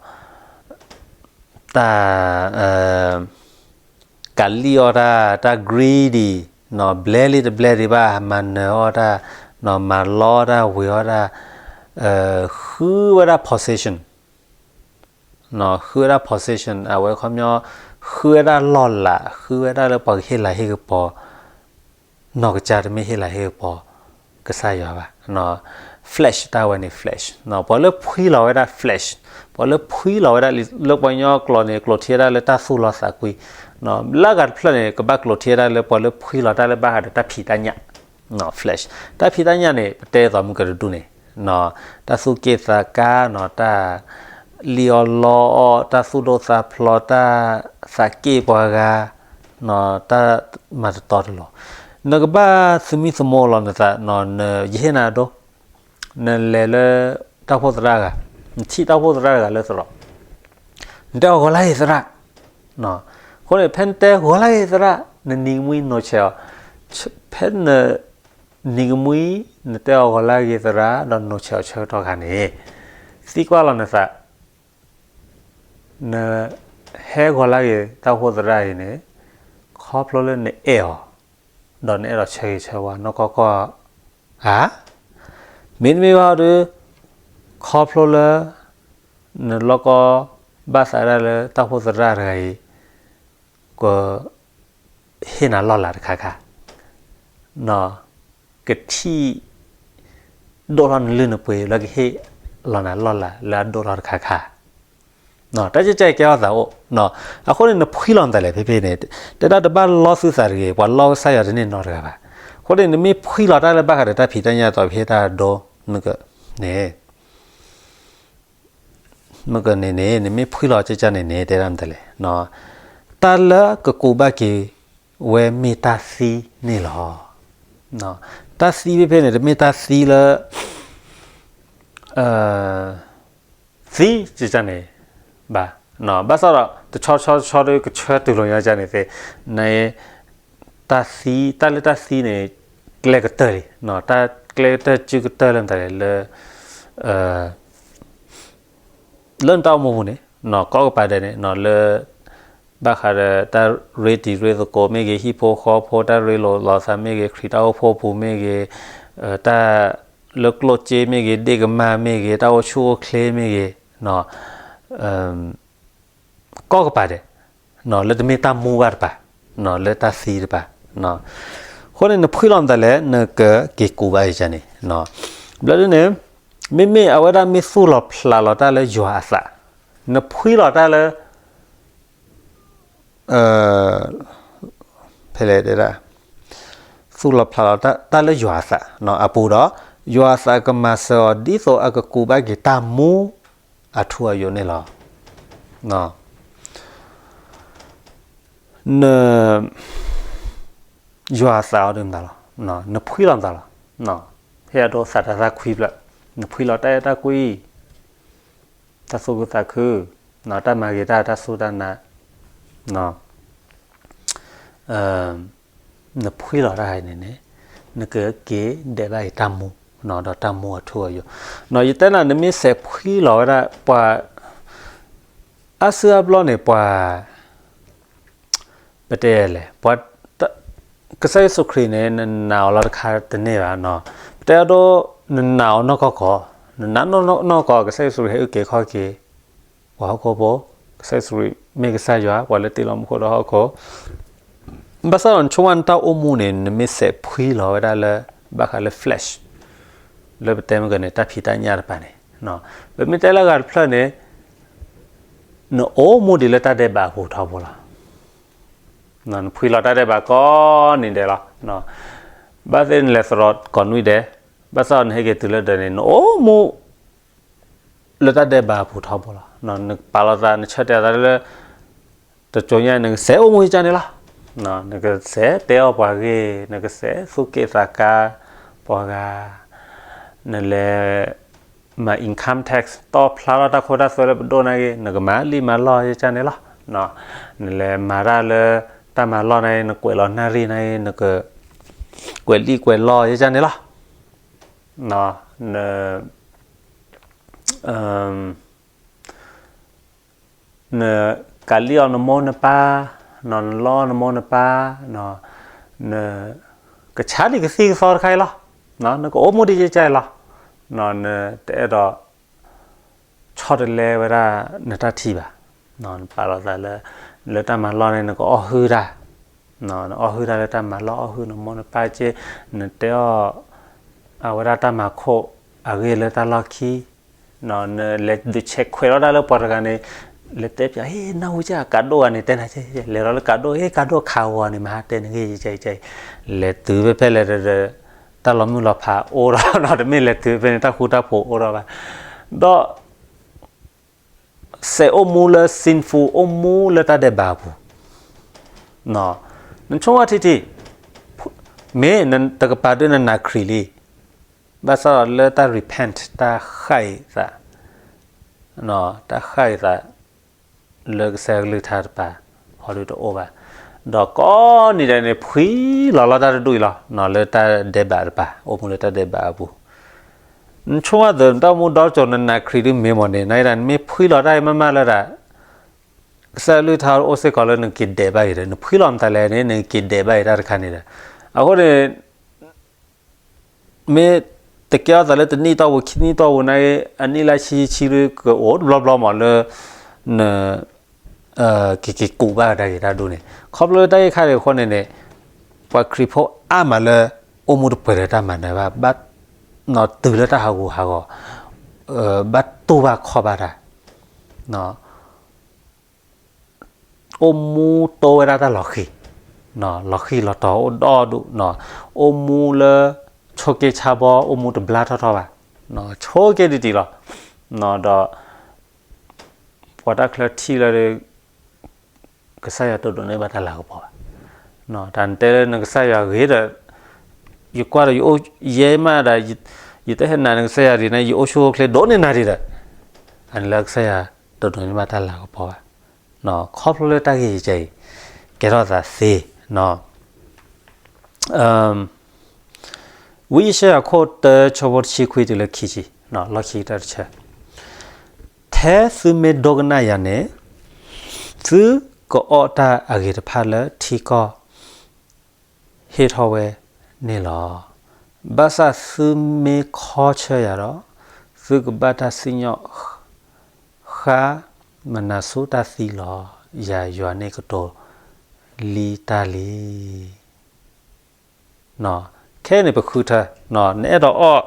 ကးလံၣ်အီၣ်တၢ်, တၢ် greedy, ဘျဲလံတဘျဲဒံးဘၣ်, မၤနၢၤအီၣ်တၢ်, မၤလီတၢ်ဝ့ၤအီၣ်တၢ်, ဃုဝဲဒၣ် possession, ဃုဝဲဒၣ် possession အဝဲခီပညီ ဃုဝဲဒၣ်လီၢ်လၤ, ဃုဝဲဒၣ်လၢပှၤကဟ့ၣ်လၤဟ့ၣ်ကပီၤ နီၢ်ကစၢ်တမ့ၢ်ဟ့ၣ်လၤဟ့ၣ်ကပီၤ ကစၢ်ယွၤဘၣ်. flesh တၢ်ဝဲန့ၣ် flesh, ပှၤလၢဖှံလီၤဝဲဒၣ် flesh, ပှၤလၢဖှံလီၤဝဲဒၣ်လၢပှၤကညီကျိာ်န့ၣ် ကျိာ်ထံဝဲဒၣ်လၢတၢ်သူၣ်လီသးကွံ, လၢအဂၤတဖျၢၣ်န့ၣ် ကဘၣ်ကျိာ်ထံဝဲဒၣ်လၢပှၤလၢဖှံလီၤတၢ်လၢဘၣ်ဃးဒီးတၢ်ဖံးတၢ်ညၣ် flesh, တၢ်ဖံးတၢ်ညၣ်န့ၣ် ပတဲသိးမုၢ်ကတဒူၣ်န့ၣ် တၢ်သူၣ်က့ၣ်သးကါနီၤ, တၢ်လံၣ်အီၣ်လီအီၣ်, တၢ်သူၣ်ဒိၣ်သးဖျိး, တၢ်သးက့ၣ်ပှၤဂၤ, တၢ်မၤတတီတလိၤ, နကဘၣ်သမံသမိးလီၤနသး, ယဟ့ၣ်နၤဒိ, နလဲၤလၢတၢ်အိၣ်ဖှိၣ်သရၣ်တဂၤ, နထံၣ်တၢ်အိၣ်ဖှိၣ်သရၣ်တဂၤလၢသရိာ်, နတဲအီၤဂီၤလၢ်အံၤသရၣ်, အဃိန့ၣ် ဖဲနတဲဂီၤလၢဂ့ၤသရၣ် နနံၤကမှံနိၣ်ဆဲးအီၤ, ဖဲနနံၤကမှံ နတဲအီၤဂီၤလၢဂ့ၤသရၣ် ဒီးနိၣ်ဆဲးအီၤဆၢကတီၢ်ခါန့ၣ် သံကွၢ်လီၤနသး နဟဲဂီၤလၢဂ့ၤတၢ်အိၣ်ဖှိၣ်သရၣ်အံၤန့ၣ် ခီဖျိလၢနအဲၣ်အီၤ ဒီးနအဲၣ်ဒိးဆၢဂ့ၤဆၢဝါနီၢ်ကီၢ်ကီၢ်ဧါ. မ့တမ့ၢ်ဘၣ်ဒီး ခီဖျိလၢ နလိၣ်ကီဘၣ်သးဒၣ်လၢတၢ်အိၣ်ဖှိၣ်သရၣ်တဂၤအံၤ ကဟ့ၣ်နၤလီၢ်လၤတခါခါ, ကထံၣ် ဒိၣ်ထီၣ်နလုၢ်နပှ့ၤ လၢကဟ့ၣ်လီၤနၤလီၢ်လၤလၢအဒိၣ်ထီၣ်တခါခါ, တၢ်ကဲကဲအီၤသးအိၣ်. အဃိန့ၣ် နဖှံလီၤနသးလဲၣ် ဖဲဖဲန့ၣ် တဲဒၣ်တဘၣ်လီသုသးတဂ့ၤ, ပှၤလီကစၢ်ယွၤတန့ၢ်နီတဂၤဘၣ်. အဃိန့ၣ် နမ့ၢ်ဖှံလီၤတၢ်လၢဘၣ်ဃးဒီးတၢ်ဖံးတၢ်ညၣ် ဒီးပဟ့ၣ်တၢ်ဒိ မ့ၢ်ကန့ၣ် မ့ၢ်ကန့ၣ်န့ၣ် နမ့ၢ်ဖှံလီၤကကန့ၣ်န့ၣ် တဲဒၣ်မတၤလဲၣ်, တၢ်လၢကကူးဘၣ်က့ၤဝဲမ့ၢ်တၢ်သံန့ၣ်လီၤ. တၢ်သံဖဲဖဲန့ၣ် တမ့ၢ်တၢ်သံလၢ သံကကန့ၣ်ဘၣ်, ဘၣ်ဆၣ်ဒီး တဆီဆီဆီဒီး ကဆၢတုၤလီၤညါကန့ၣ်သ့, န တၢ်သံ တၢ်လၢတၢ်သံန့ၣ် ကျဲကတၢၢ်လံ, တၢ်ကျဲကတၢၢ်စုကတၢၢ်လၢမတၤလဲၣ်လၢ လၢနတၢ်အိၣ်မူပူၤန့ၣ် ကိးကပၤဒဲးန့ၣ် လၢ ဘၣ်ဃးဒီးတၢ်ရ့တံၤရ့သကိးမ့ၢ်ဂ့ၤ, ဟံၣ်ဖိဃီဖိ တၢ်ရ့လိာ်လီၤသးမ့ၢ်ဂ့ၤ, ခရံာ်တၢ်အိၣ်ဖှိၣ်ပူၤမ့ၢ်ဂ့ၤ, တၢ်လၢကျိၣ်စ့မ့ၢ်ဂ့ၤ, ဒ့ၣ်ကမၢ်မ့ၢ်ဂ့ၤ, တၢ်အိၣ်ဆူၣ်အိၣ်ချ့မ့ၢ်ဂ့ၤ, ကိးကပၤဒဲး လၢတမ့ၢ်တၢ်မူဘၣ်တပၤ, လၢတၢ်သံတပၤ, အဃိန့ၣ် နဖှံလီၤမတၤလဲၣ် နကက့ၤကူးဘၣ်ကကန့ၣ်, ဘျီဒ်န့ၣ် မ့မ့ၢ်အဝဲဒၣ်မ့ၢ်သူၣ်လီၤဖျးလီၤတၢ်လၢယွၤအသး, နဖှံလီၤတၢ်လၢ ဖဲလဲၣ်တဲဒၣ် သူၣ်လီၤဖျးလီၤတၢ်လၢယွၤအသးအပူၤဒီး ယွၤအသးကမၤစၢၤအီၤ ဒ်သိးအကကူးဘၣ်က့ၤတၢ်မူအထူအယိာ်န့ၣ်လီၤ. န ယွၤအသးအီၤဒ်မတၤလီၤ, နဖှံလီၤမတၤလီၤ, ဟ့ၣ်အဒိသးတၢ်သၣ်ခွံဖျၢၣ်, နဖှံလီၤတၢ်အဲၣ်တၢ်ကွံ တၢ်သူၣ်ခုသးခု, တၢ်မၤဂ့ၤတၢ် တၢ်စူၢ်တၢ်နာ်, နဖှံလီၤတၢ်ဟဲန့ၣ်န့ၣ် နကက့ၤဒဲးဘၣ်အံၤတၢ်မူ, ဒီးတၢ်မူအထူအယိာ်, ယတဲနၤ နမ့ၢ်စဲးဖှံလီၤဝဲဒၣ် ပှၤ အါစုအါဘျီန့ၣ် ပှၤ ပတဲလဲၣ် ပှၤ ကစၢ်ယ့ၣ်ၡူးခရံာ်န့ၣ် နနာ်အီၤလီၤတခါတန့ၢ်ဘၣ်, ပတဲအဒိ နနာ်အီၤနီၢ်ကီၢ်ကီၢ်, နနာ်နီၢ်နီၢ်ကီၢ် ကစၢ်ယ့ၣ်ၡူးခရံာ်ဟဲအုၣ်က့ၤခီၣ်က့ၤ ပှၤဟီၣ်ခိၣ်ဖိ, ကစၢ်ယ့ၣ်ၡူးခရံာ်မ့ၢ်ကစၢ်ယွၤ ပှၤလၢတ့လီၤမူခိၣ်ဒီးဟီၣ်ခိၣ်, ဘၣ်ဆၣ်ဒီးနဆိကမိၣ်နတၢ်အိၣ်မူန့ၣ် နမ့ၢ်စဲးဖှံလီၤဝဲဒၣ်လၢ ဘၣ်ဃးလၢ flesh လၢပတဲမ့ၢ်ကန့ၣ် တၢ်ဖံးတၢ်ညၣ်တပၤန့ၣ်, ပမ့ၢ်တဲလၢအဂၤတဖျၢၣ်န့ၣ် နအိၣ်မူဒံးလၢတၢ်ဒဲးဘးအပူၤထီဘိလီၤ. နဖှံလီၤတၢ်ဒဲးဘးကိးနံၤဒဲးလီၤ. ဘၣ်သ့ၣ်နလဲၤသရိာ်ကိးနွံဒဲး, ဘၣ်ဆၣ်နဟဲက့ၤတုၤလၢဒဲးန့ၣ် နအိၣ်မူ လၢတၢ်ဒဲးဘးအပူၤထီဘိလီၤ. နပာ်လီၤသး နဆၢတဲာ်သးလၢ တကၠိညါ နကစဲးအိၣ်မူယကန့ၣ်လီၤ. နကစဲးတဲအီၣ်ပှၤဂ့ၢ်, နကစဲးသူၣ်က့ၣ်သးကါပှၤဂၤ, နလဲၤ မၤ income tax တီၢ်ဖျါထီၣ်တၢ်ခိတၢ်သွဲလၢပဒိၣ်န့ၣ်ဂ့ၤ, နကမၤလံၣ်မၤလီၢ်ယကန့ၣ်လီၤ. နလဲၤမၤတၢ်လၢတၢ်မၤလီၢ်န့ၣ်ဂ့ၤ, နကွဲးလီၤနၣ်ရံၣ်န့ၣ်ဂ့ၤ, နကကွဲးလံၣ်ကွဲးလီၢ်ယကန့ၣ်လီၤ. န နကးလံၣ်အီၤနမိၢ်နပၢ်, နလီအီၤနမိၢ်နပၢ်, နကဆါဒံးကသံၣ်ကသီတခါအံၤလီၤ. နကအိၣ်မူဒံးယကန့ၣ်လီၤ. နတအဲၣ်ဒိး ဆီတလဲဝဲဒၣ်နတၢ်ထံၣ်ဘၣ်. နပာ်လီၤသးလၢ လၢတၢ်မၤလီၢ်န့ၣ် နကအီၣ်ဟုၣ်တၢ်, နအီၣ်ဟုၣ်တၢ်လၢတၢ်မၤလီၢ်, အီၣ်ဟုၣ်နမိၢ်နပၢ်က့, နတဲအီၣ် အဝဲဒၣ်တၢ်မၤခိၣ်အဂ့ၢ်လၢတၢ်လီၢ်ခံ, နလဲၤဒုးဆဲးခွဲးလီၤတၢ်လၢပှၤတဂၤန့ၣ်, လဲၤတဲပၠး ဟ့ၣ် နၢ်ဟူကၢ် ကးဒိၣ်ဂၤန့ၣ် တဲနၤက့, လဲၤလီၤလၢကးဒိၣ်, ဟ့ၣ် ကးဒိၣ်ခးဂီၤန့ၣ် မၤဟါတဲနဂ့ၢ်ကဲကဲ, လဲၤတုၤဖဲဖဲလဲၣ်ဒီး တၢ်လီၤမုၢ်လီၤဖးအိၣ်ဒီး, တမ့ၢ်လဲၤတုၤဖဲန့ၣ် တၢ်ဃူတၢ်ဖိးအိၣ်ဒီးဘၣ်. ဒီး စဲးအိၣ်မူလၢ sinful အိၣ်မူလၢတၢ်ဒဲးဘးအပူၤ, နဆိကမိၣ်ထံထံ, မ့ၢ်နတကပၤဒုးနနာ်ခရံာ်လံ, ဘၣ်ဆၣ်ဒီးလၢတၢ် repent တၢ်ဃၣ်အံၤသး, တၢ်ဃၣ်အံၤသး လၢကစၢ်ကလုၢ်ကထါတပၤ, ဟီဒုတအိၣ်ဘၣ်, ဒီးကိးနံၤဒဲးန့ၣ် ဖှံလီၤလီၤတၢ်တဒူၣ်အံၤလီၤ, လၢတၢ်ဒဲးဘးတပၤ, အိၣ်မူလၢတၢ်ဒဲးဘးအပူၤ, နဆိကမိၣ်သး နတၢ်အိၣ်မူဒီတစိၤ နနာ်ခရံာ်ဒုမ့ၢ်မ့ၢ်န့ၣ် နအံၤဒၣ် နမ့ၢ်ဖှံလီၤတၢ်အံၤမးမးလၢဒၣ် ကစၢ်အကလုၢ်ကထါအိၣ်စ့ၢ်ကီးလၢနက့ၤဒဲးဘၣ်အံၤဒီး နဖှံလီၤမတၤလဲၣ်န့ၣ် နက့ၤဒဲးဘၣ်အံၤတၢ်တခါန့ၣ်ဒီး, အဃိန့ၣ် မ့ၢ်တကဲထီၣ်သးလၢတနံၣ်တီၢ်ပူၤ ခံနံၣ်တီၢ်ပူၤန့ၣ် အနံၣ်လၢဆံဆံဒုကအိၣ်တဘျီဘျီမးလၢ န ကက့ၤကူးဘၣ်တၢ်ဂ့ၤတၢ်ဒိၣ်န့ၣ် ခီဖျိလၢတၢ်ဂ့ၢ်ခါဒ်အံၤအဃိန့ၣ်န့ၣ် ပှၤခရံာ်ဖိအါမးလၢ အိၣ်မူတပှဲၤဒီးတၢ်မၤနၢၤဘၣ်, ဘၣ် တုၤလၢတၢ်ဟးဂူာ်ဟးဂီၤ, ဘၣ်တူၢ်ဘၣ်ခီၣ်ဘၣ်တၢ် အိၣ်မူတိဝဲဒၣ်တၢ်လီၤဃံၤ, လီၤဃံၤလီၤတီၤအိၣ်ဒီဒူၣ်, အိၣ်မူလၢ ဆိးက့ဆါဘီ အိၣ်မူတဘျါထီၣ်ထီၣ်ဘၣ်, ဆိးက့တံၢ်တံၢ်လီၤ, ဒီး ပှၤတၢ်ချၢထံၣ်လၢ ကစၢ်ယွၤတဒိးန့ၢ်ဘၣ်တၢ်လၤကပီၤဘၣ်, တၢ်နတဲလၢနကစၢ်ယွၤဂ့ၤဒီး ယကွၢ်ဒီးယအိၣ်ယဲမးဒီး ယတဟဲနာ်နကစၢ်ယွၤဒ်န့ၣ် ယအိၣ်ဆူၣ်အိၣ်ချ့ဒိၣ်န့ၢ်နၤဒံးဒီး အန့ၣ်လၢကစၢ်ယွၤတဒိးန့ၢ်ဘၣ်တၢ်လၤကပီၤဘၣ်, ခီဖျိလၢတၢ်ဂ့ၢ်ယဲအံၤ ကဲထီၣ်သးသ့ ဝံယၡါယၤခိၣ်တၢ ဆၢဖိတဆံခွံတုၤလၢခံဆံ, လီၢ်ခံကတၢၢ်တဆၢ, ထဲသုမ့ၢ်ဒိကနၣ်ယၤန့ၣ် သုကအီၣ်တၢ်အဂ့ၤတဖၣ်လၢထံကီၢ် ဟ့ၣ်ထီၣ်ဝဲန့ၣ်လီၤ. ဘၣ်ဆၣ်သုမ့ၢ်ခီဆၢယၤဒီး သုကဘၣ်တၢ်စံၣ်ညီၣ်ဃါမနၤဆူတၢ်သံလီၤ. ယၤယွၤန့ၣ်ကတိၤလံတၢ်လံ. ခဲအံၤန့ၣ်ပဃုထၢ, နအဲၣ်ဒိးအီၣ်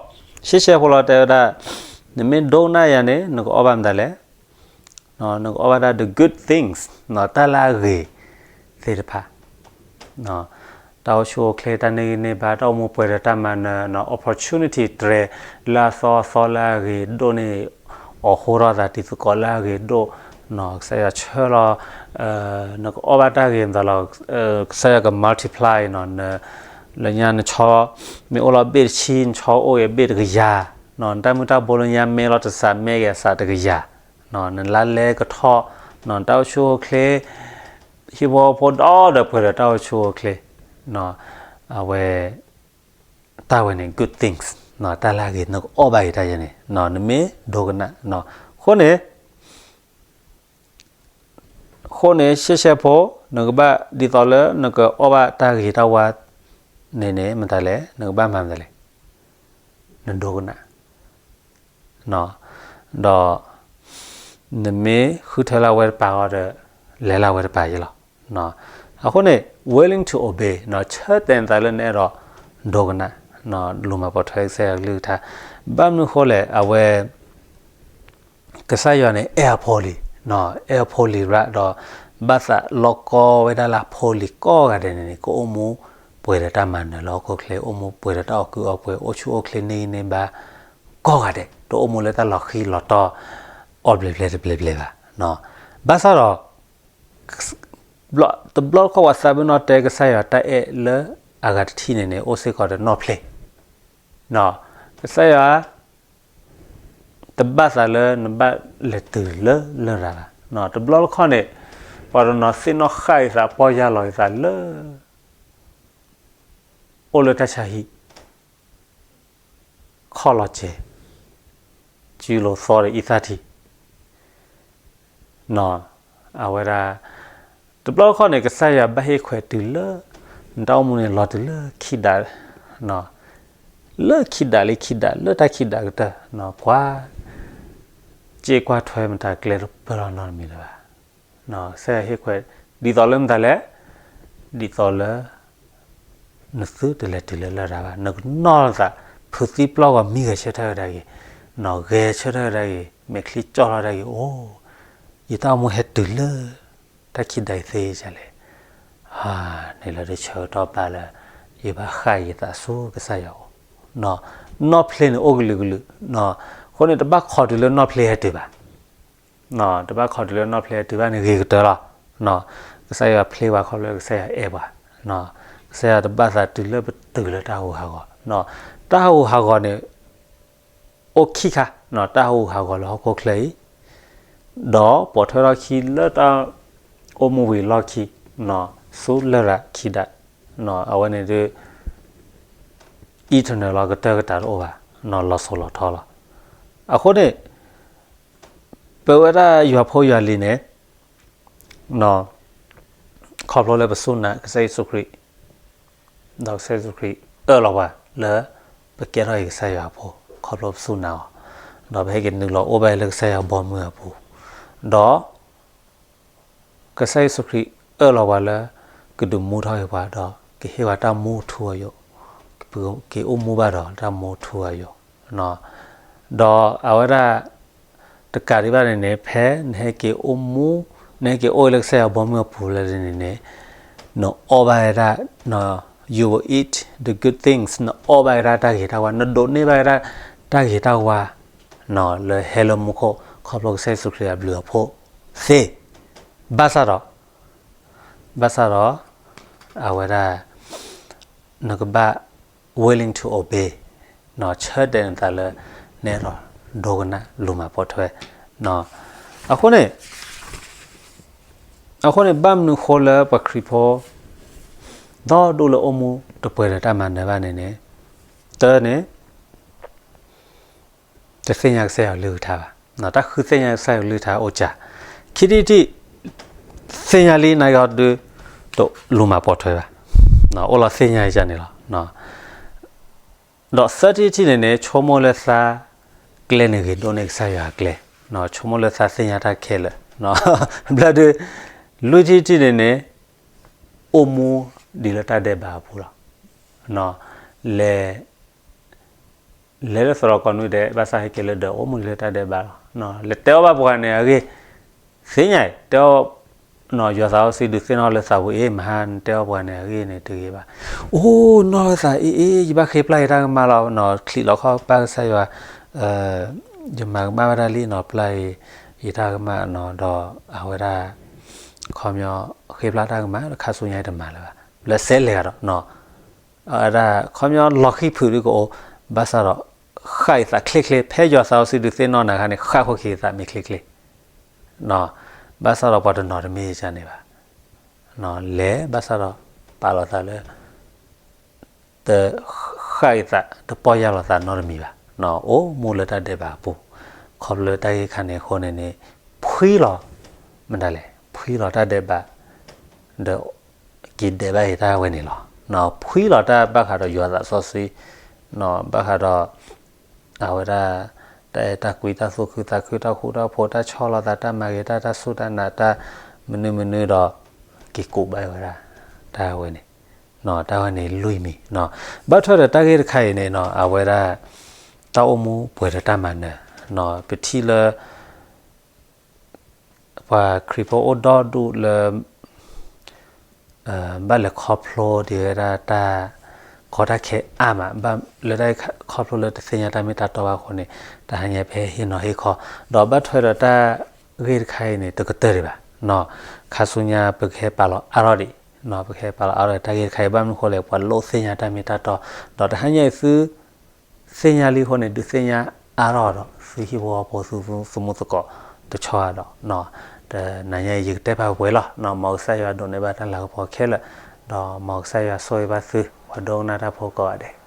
ရှဲရှဲဖိလီၤတဲဝဲဒၣ်, နမ့ၢ်ဒိကနၣ်ယၤန့ၣ် နကအီၣ်ဘၣ်မတၤလဲၣ်. နကအီၣ်ဘၣ်ဒၣ် the good things, တၢ်လၢအဂ့ၤသ့ၣ်တဖၣ်, တၢ်အိၣ်ဆူၣ်အိၣ်ချ့ တၢ်န့ၢ်ဂံၢ်န့ၢ်ဘါ တၢ်အိၣ်မူပှဲၤဒီးတၢ်မၤနၢၤ, opportunity တြဲၤလၢအသီအသီလၢအဂ့ၤဒိၣ်န့ၢ် အီၣ်ဃိထီၣ်သးတံၤသကိးလၢအဂ့ၤဒိၣ်, ကစၢ်ယွၤဆှၢလီၤ, နကအီၣ်ဘၣ်တၢ်ဂ့ၤမတၤလီၤ, ကစၢ်ယွၤက multiply နၤ, လၢညါနဆီ မ့ၢ်အိၣ်လီၤဘ့ၣ်တဆံ နဆီအိၣ်ဂ့ၤဘ့ၣ်တကယၤ, နတၢ်မုၢ်တၢ်ဘိလၢညါမ့ၢ်လီၤတစး မ့ၢ်ဂ့ၤအစးတကယၤ, နလါလဲကထီၣ်, နတၢ်အိၣ်ဆူၣ်အိၣ်ချ့ ဟံၣ်ဖိဃီဖိဒီဒီးပှဲၤဒီးတၢ်အိၣ်ဆူၣ်အိၣ်ချ့, အဝဲ တၢ်ဝဲန့ၣ် good things, တၢ်လၢအဂ့ၤ နကအီၣ်ဘၣ်အံၤတၢ်ယဲန့ၣ်, နမ့ၢ်ဒိကနၣ်, အဃိန့ၣ် အဃိန့ၣ် ရှဲရှဲဖိ နကဘၣ်ဒ်သိးလၢနကအီၣ်ဘၣ်တၢ်ဂ့ၤတၢ်ဝါန့ၣ်န့ၣ် မတၤလဲၣ်, နကဘၣ်မၤမတၤလဲၣ်, နဒိကနၣ်, ဒီး နမ့ၢ်ဃုထၢလၢအဝဲတပၤဃီဒီး လဲၤလၢအဝဲတပၤယဲလီၤ. အဃိန့ၣ် willing to obey, ဆၢတဲာ်နသးလၢနအဲၣ်ဒိးဒိကနၣ်, လူၤမၤပိာ်ထွဲကစၢ်ယွၤကလုၢ်ကထါ, ဘၣ်မနုၤဃိလဲၣ်, အဝဲ ကစၢ်ယွၤန့ၣ် အဲၣ်အဖိလံၤ, အဲၣ်အဖိလံၤရၣ်ဒီး ဘၣ်သးလီကီဝဲဒၣ်လၢအဖိလံၤကိးဂၤဒဲးန့ၣ်န့ၣ် ကအိၣ်မူပှဲၤဒီးတၢ်မၤနၢၤလၢဟီၣ်ခိၣ်ချၢ, အိၣ်မူပှဲၤဒီးတၢ်အီၣ်ကုၢ်အီပှဲၤ, အိၣ်ဆူၣ်အိၣ်ချ့န့ၢ်ဂံၢ်န့ၢ်ဘါကိးဂၤဒဲး, တအိၣ်မူလၢတၢ်လီၤဃံၤလီၤတီၤ အီၣ်ဘျဲးဘျဲးတဘျဲးဘျဲးဘၣ်. ဘၣ်ဆၣ်ဒီး တဘျီတခီၣ်ပှၤသးပ့ၤနီၣ်တဲကစၢ်ယွၤတၢ်အဲၣ်လၢအဂၤတထံၣ်န့ၣ်န့ၣ် အိၣ်စ့ၢ်ကီးဒီးနီၣ်ဖျ့, ကစၢ်ယွၤ တဘၣ်သးလၢနဘၣ်လဲၤတုၤလၢလရာ်ဘၣ်. တဘျီတခီၣ်န့ၣ် ပှၤတနီၤသ့ၣ်နီၣ်ဃာ်အသး ပီၢ်ယၢ်လီၤအသးလၢ အိၣ်လၢတၢ်ဆါဟံၣ် ခီၣ်လီၤစဲၤ စုလိၤသီဒီးအံသၣ်ထံ အဝဲဒၣ် တဘျီတခီၣ်န့ၣ် ကစၢ်ယွၤဘၣ်ဟ့ၣ်ခွဲးတုၤလၢ နတၢ်အိၣ်မူန့ၣ်လီၤတုၤလၢခံဒး လၢခံဒးလံခံဒး လၢတၢ်ခံဒးကတၢၢ် ကွၢ် စ့ကွၢ်ထွဲမတၤကျဲတပၢၢ်လီၤနီတမံၤလၢၤဘၣ်. ကစၢ်ယွၤဟ့ၣ်ခွဲး ဒ်သိးလၢမတၤလဲၣ် ဒ်သိးလၢ နသုတလဲၤတုၤလၢလရာ်ဘၣ် နကနီၣ်လီၤသး ဖုးသံပျီၢ်ဂီၤမံဂဲၤဆၢထၢၣ်ဝဲဒၣ်ဂ့ၤ နီၣ်ဂဲၤဆၢထၢၣ်ဝဲဒၣ်ဂ့ၤ မဲာ်ချံကၠီၣ်လီၤဒၣ်ဂ့ၤ အိၣ် ယတၢ်အိၣ်မူဟဲတုၤလၢ တၢ်ခံဒးအံၤသ့ဒ်လဲၣ် န့ၣ်လီၤဒီးဆၢကတီၢ်ဘၣ်လၢ ယဘၣ်ဃၣ်ယသးဆူကစၢ်ယွၤအအိၣ် နီၣ်ဖျ့န့ၣ်အိၣ်ကလုာ်ကလုာ် အဃိန့ၣ် တဘၣ်ခိးတုၤလၢနီၣ်ဖျ့ဟဲတုၤဘၣ် တဘၣ်ခိးတုၤလၢနီၣ်ဖျ့ဟဲတုၤဘၣ်န့ၣ်ဂ့ၤကတၢၢ်လီၤ. ကစၢ်ယွၤဖျ့ပှၤခီဖျိကစၢ်ယွၤအဲၣ်ပှၤ ကစၢ်ယွၤတဘၣ်သးတုၤလၢပတုၤလၢတၢ်ဟးဂူာ်ဟးဂီၤ တၢ်ဟးဂူာ်ဟးဂီၤန့ၣ် အိၣ်ခံခါ တၢ်ဟးဂူာ်ဟးဂီၤလၢဟီၣ်ခိၣ်ချၢအံၤ ဒီးပိာ်ထွဲထီၣ်ခံလၢတၢ် အိၣ်မူဝံၤလီၢ်ခံ, ဆူလရာ်ခံဒး, အဝဲန့ၣ်ဒုး eternal လီၤ ကတၢၢ်ကတၢၢ်တအိၣ်ဘၣ်, လီၤစိၤလီၤထီလီၤ. အဃိန့ၣ် ပဝဲဒၣ်ယွၤဖိယွၤလံၤန့ၣ် ခီဖျိလၢပစူၢ်နာ်ကစၢ်ယ့ၣ်ၡူးခရံာ် ဒီးကစၢ်ယ့ၣ်ၡူးခရံာ်အၢၣ်လီၤပှၤလၢ ပကဲထီၣ်အံၤကစၢ်ယွၤအဖိ, ခီဖျိပစူၢ်နာ်အီၤ, ဒီးပဟဲက့ၤနုာ်လီၤအိၣ်ဘၣ်လၢကစၢ်ယွၤဘီမုၢ်အပူၤ, ဒီး ကစၢ်ယ့ၣ်ၡူးခရံာ်အၢၣ်လီၤပှၤလၢ ကဒုးမူထီၣ်က့ၤပှၤဒီး ကဟ့ၣ်ပှၤတၢ်မူထူအယိာ်, က့ၤအိၣ်မူဘၣ်ဒီးတၢ်မူထူအယိာ်, ဒီးအဝဲဒၣ် တကးဒံးဘၣ်န့ၣ်န့ၣ် ဖဲနဟဲက့ၤအိၣ်မူ, နဟဲက့ၤအိၣ်လၢကစၢ်ယွၤဘီမုၢ်အပူၤလၢန့ၣ်န့ၣ် နအီၣ်ဘၣ်ဝဲဒၣ်, you will eat the good things, နအီၣ်ဘၣ်ဝဲဒၣ်တၢ်ဂ့ၤတၢ်ဝါ, နဒိးန့ၢ်ဘၣ်ဝဲဒၣ်တၢ်ဂ့ၤတၢ်ဝါ လၢဟဲလၢမူခိၣ် ခီဖျိကစၢ်ယ့ၣ်ၡူးခရံာ်အဘျုးအဖှိၣ်သ့, ဘၣ်ဆၣ်ဒီး ဘၣ်ဆၣ်ဒီး အဝဲဒၣ် နကဘၣ် willing to obey, ဆၢတဲာ်နသးလၢ နအဲၣ်ဒိးဒိကနၣ်လူၤမၤပိာ်ထွဲ, အဃိန့ၣ် အဃိန့ၣ် ဘၣ်မနုၤဃိလၢပှၤခရံာ်ဖိ ဒီဒူၣ်လၢအိၣ်မူတပှဲၤဒီးတၢ်မၤနၢၤဘၣ်န့ၣ်န့ၣ်, တၢန့ၣ် တသ့ၣ်ညါကစၢ်ယွၤကလုၢ်ကထါဘၣ်, တၢ်ဃုသ့ၣ်ညါကစၢ်ယွၤကလုၢ်ကထါအိၣ်စှၤ, ခံထံၣ်တထံၣ် သ့ၣ်ညါလံနာ်က့ၤဒုး တလူၤမၤပိာ်ထွဲဘၣ်, အိၣ်လီၤသ့ၣ်ညါကစၢ်န့ၣ်လီၤ. ဒီးသၢထံၣ်တထံၣ်န့ၣ်န့ၣ် ဆိကမိၣ်လၢသးကျဲန့ၣ်ဂ့ၤဒိၣ်န့ၢ်ကစၢ်ယွၤအကျဲ, ဆိကမိၣ်လၢသးသ့ၣ်ညါတၢ်ခဲလၢာ်, ဘျီဒုး လွံၢ်ထံၣ်တထံၣ်န့ၣ်န့ၣ် အိၣ်မူဒ်လၢတၢ်ဒဲးဘးအပူၤလီၤ. လဲၤ လဲၤလၢသရိာ်ကီၢ်နွံဒဲး ဘၣ်ဆၣ်ဟဲက့ၤလၢဒၢးအိၣ်မူဒ်လၢတၢ်ဒဲးဘးလီၤ. လဲၤတဲအီၣ်ဘၣ်ပှၤန့ၣ်အဂ့ၢ်, သ့ၣ်ညါအံၤ တဲအီၣ် ယွၤသးစီဆှံဒုးသ့ၣ်နီၣ်လၢသးပူၤအ့ၣ် မဟါနတဲအီၣ်ပှၤန့ၣ်အဂ့ၢ်န့ၣ်တဂ့ၤဘၣ်. အိၣ်နီၢ်လၢသးအ့ၣ်အ့ၣ် ယဘၣ်ဃ့ပျၢ်ယတၢ်ကမၣ်လီၤ, ချံးလီၤခီၣ်ပၢ်ကစၢ်ယွၤ, ယမၤကမၣ်ဝဲဒၣ်လံနီၤ ပျၢ်ယတၢ်ကမၣ်နီၤ ဒီးအဝဲဒၣ် ခီပညီ ဃ့ပျၢ်တၢ်ကမၣ် ခါဆူညါတမၤလၢၤဘၣ် လၢစဲးလဲၤဂၤဒီး အဝဲဒၣ် ခီပညီလီၤဃံဖုးဒုကအိၣ်, ဘၣ်ဆၣ်ဒီး ဃၣ်အသးချ့ချ့ ဖဲယွၤသးစီဆှံဒုးသ့ၣ်နီၣ်နၤခါန့ၣ် ဃၣ်ခိၣ်ခံအသးမ့ၢ်ချ့ချ့, ဘၣ်ဆၣ်ဒီးပှၤတနီၤတမ့ၢ်ယၤန့ၣ်ဘၣ်, လဲၤဘၣ်ဆၣ်ဒီး ပာ်လီၤသးလၢ တဃၣ်အသး တပီၢ်ယၢ်လီၤသးနီတမံၤဘၣ်, အိၣ်မူလၢတၢ်ဒဲးဘးအပူၤ, ခီဖျိလၢတၢ်ဂ့ၢ်ခါန့ၣ်အဃိန့ၣ်န့ၣ် ဖှံလီၤ မတၤလဲၣ် ဖှံလီၤတၢ်ဒဲးဘး ဒီး က့ၤဒဲးဘၣ်အံၤတၢ်ဝဲန့ၣ်လီၤ. ဖှံလီၤတၢ်ဘၣ်ဃးဒီးယွၤသးစီဆှံ, ဘၣ်ဃးဒီး အဝဲဒၣ် တၢ်အဲၣ်တၢ်ကွံ တၢ်သူၣ်ခုသးခု တၢ်ဃူတၢ်ဖိး တၢ်ဆီၣ်လီၤသး တၢ်မၤဂ့ၤတၢ် တၢ်စူၢ်တၢ်နာ် တၢ်မနုၤမနုၤဒီး က့ၤကိးဘၣ်ဝဲဒၣ် တၢ်ဝဲန့ၣ်, တၢ်ဝဲန့ၣ်လွံၢ်မံၤ, ဘၣ်ထွဲဒီးတၢ်ဂ့ၢ်တခါအံၤန့ၣ် အဝဲဒၣ် တၢ်အိၣ်မူပှဲၤဒီးတၢ်မၤနၢၤ, ပထံၣ်လၢ ပှၤခရံာ်ဖိအိၣ်ဒီဒူၣ်လၢ ဘၣ်လဲၤခီဖျိဒ်ဝဲဒၣ်တၢ် ကီတၢ်ခဲအါမး, လၢတၢ်ခီဖျိလၢတသ့ၣ်ညါတၢ်မ့ၢ်တၢ်တီဘၣ်အဃိန့ၣ် တဟါညါပဟဲဟ့ၣ်နီၤဟ့ၣ်ခီ, ဒီးဘၣ်ထွဲဒီးတၢ်ဂ့ၢ်တခါအံၤန့ၣ် တကတၢၢ်ဒံးဘၣ်, ခါဆူညါပကဟဲပာ်လီၤအါထီၣ်ဒံး, ပကဟဲပာ်လီၤအါထီၣ်တၢ်ဂ့ၢ်တခါအံၤ ဘၣ်မနုၤဃိလဲၣ် ပှၤလိၣ်သ့ၣ်ညါတၢ်မ့ၢ်တၢ်တီ, ဒီးတဟါညါအံၤသု သ့ၣ်ညါလံအဃိန့ၣ် ဒုးသ့ၣ်ညါအါထီၣ်ဒီး သုဟံၣ်ဖိဃီဖိ သုသမူသကိးတဆီဒီး, တနၤညါအံၤ ယကတဲဖးဝဲလီၤ, မ်ကစၢ်ယွၤဒိးန့ၢ်ဘၣ်တၢ်လၤကပီၤခဲလၢာ်, ဒီးမ်ကစၢ်ယွၤဆိၣ်ဂ့ၤဘၣ်သု ပှၤဒိကနၣ်တၢ်ဖိကိးဂၤဒဲး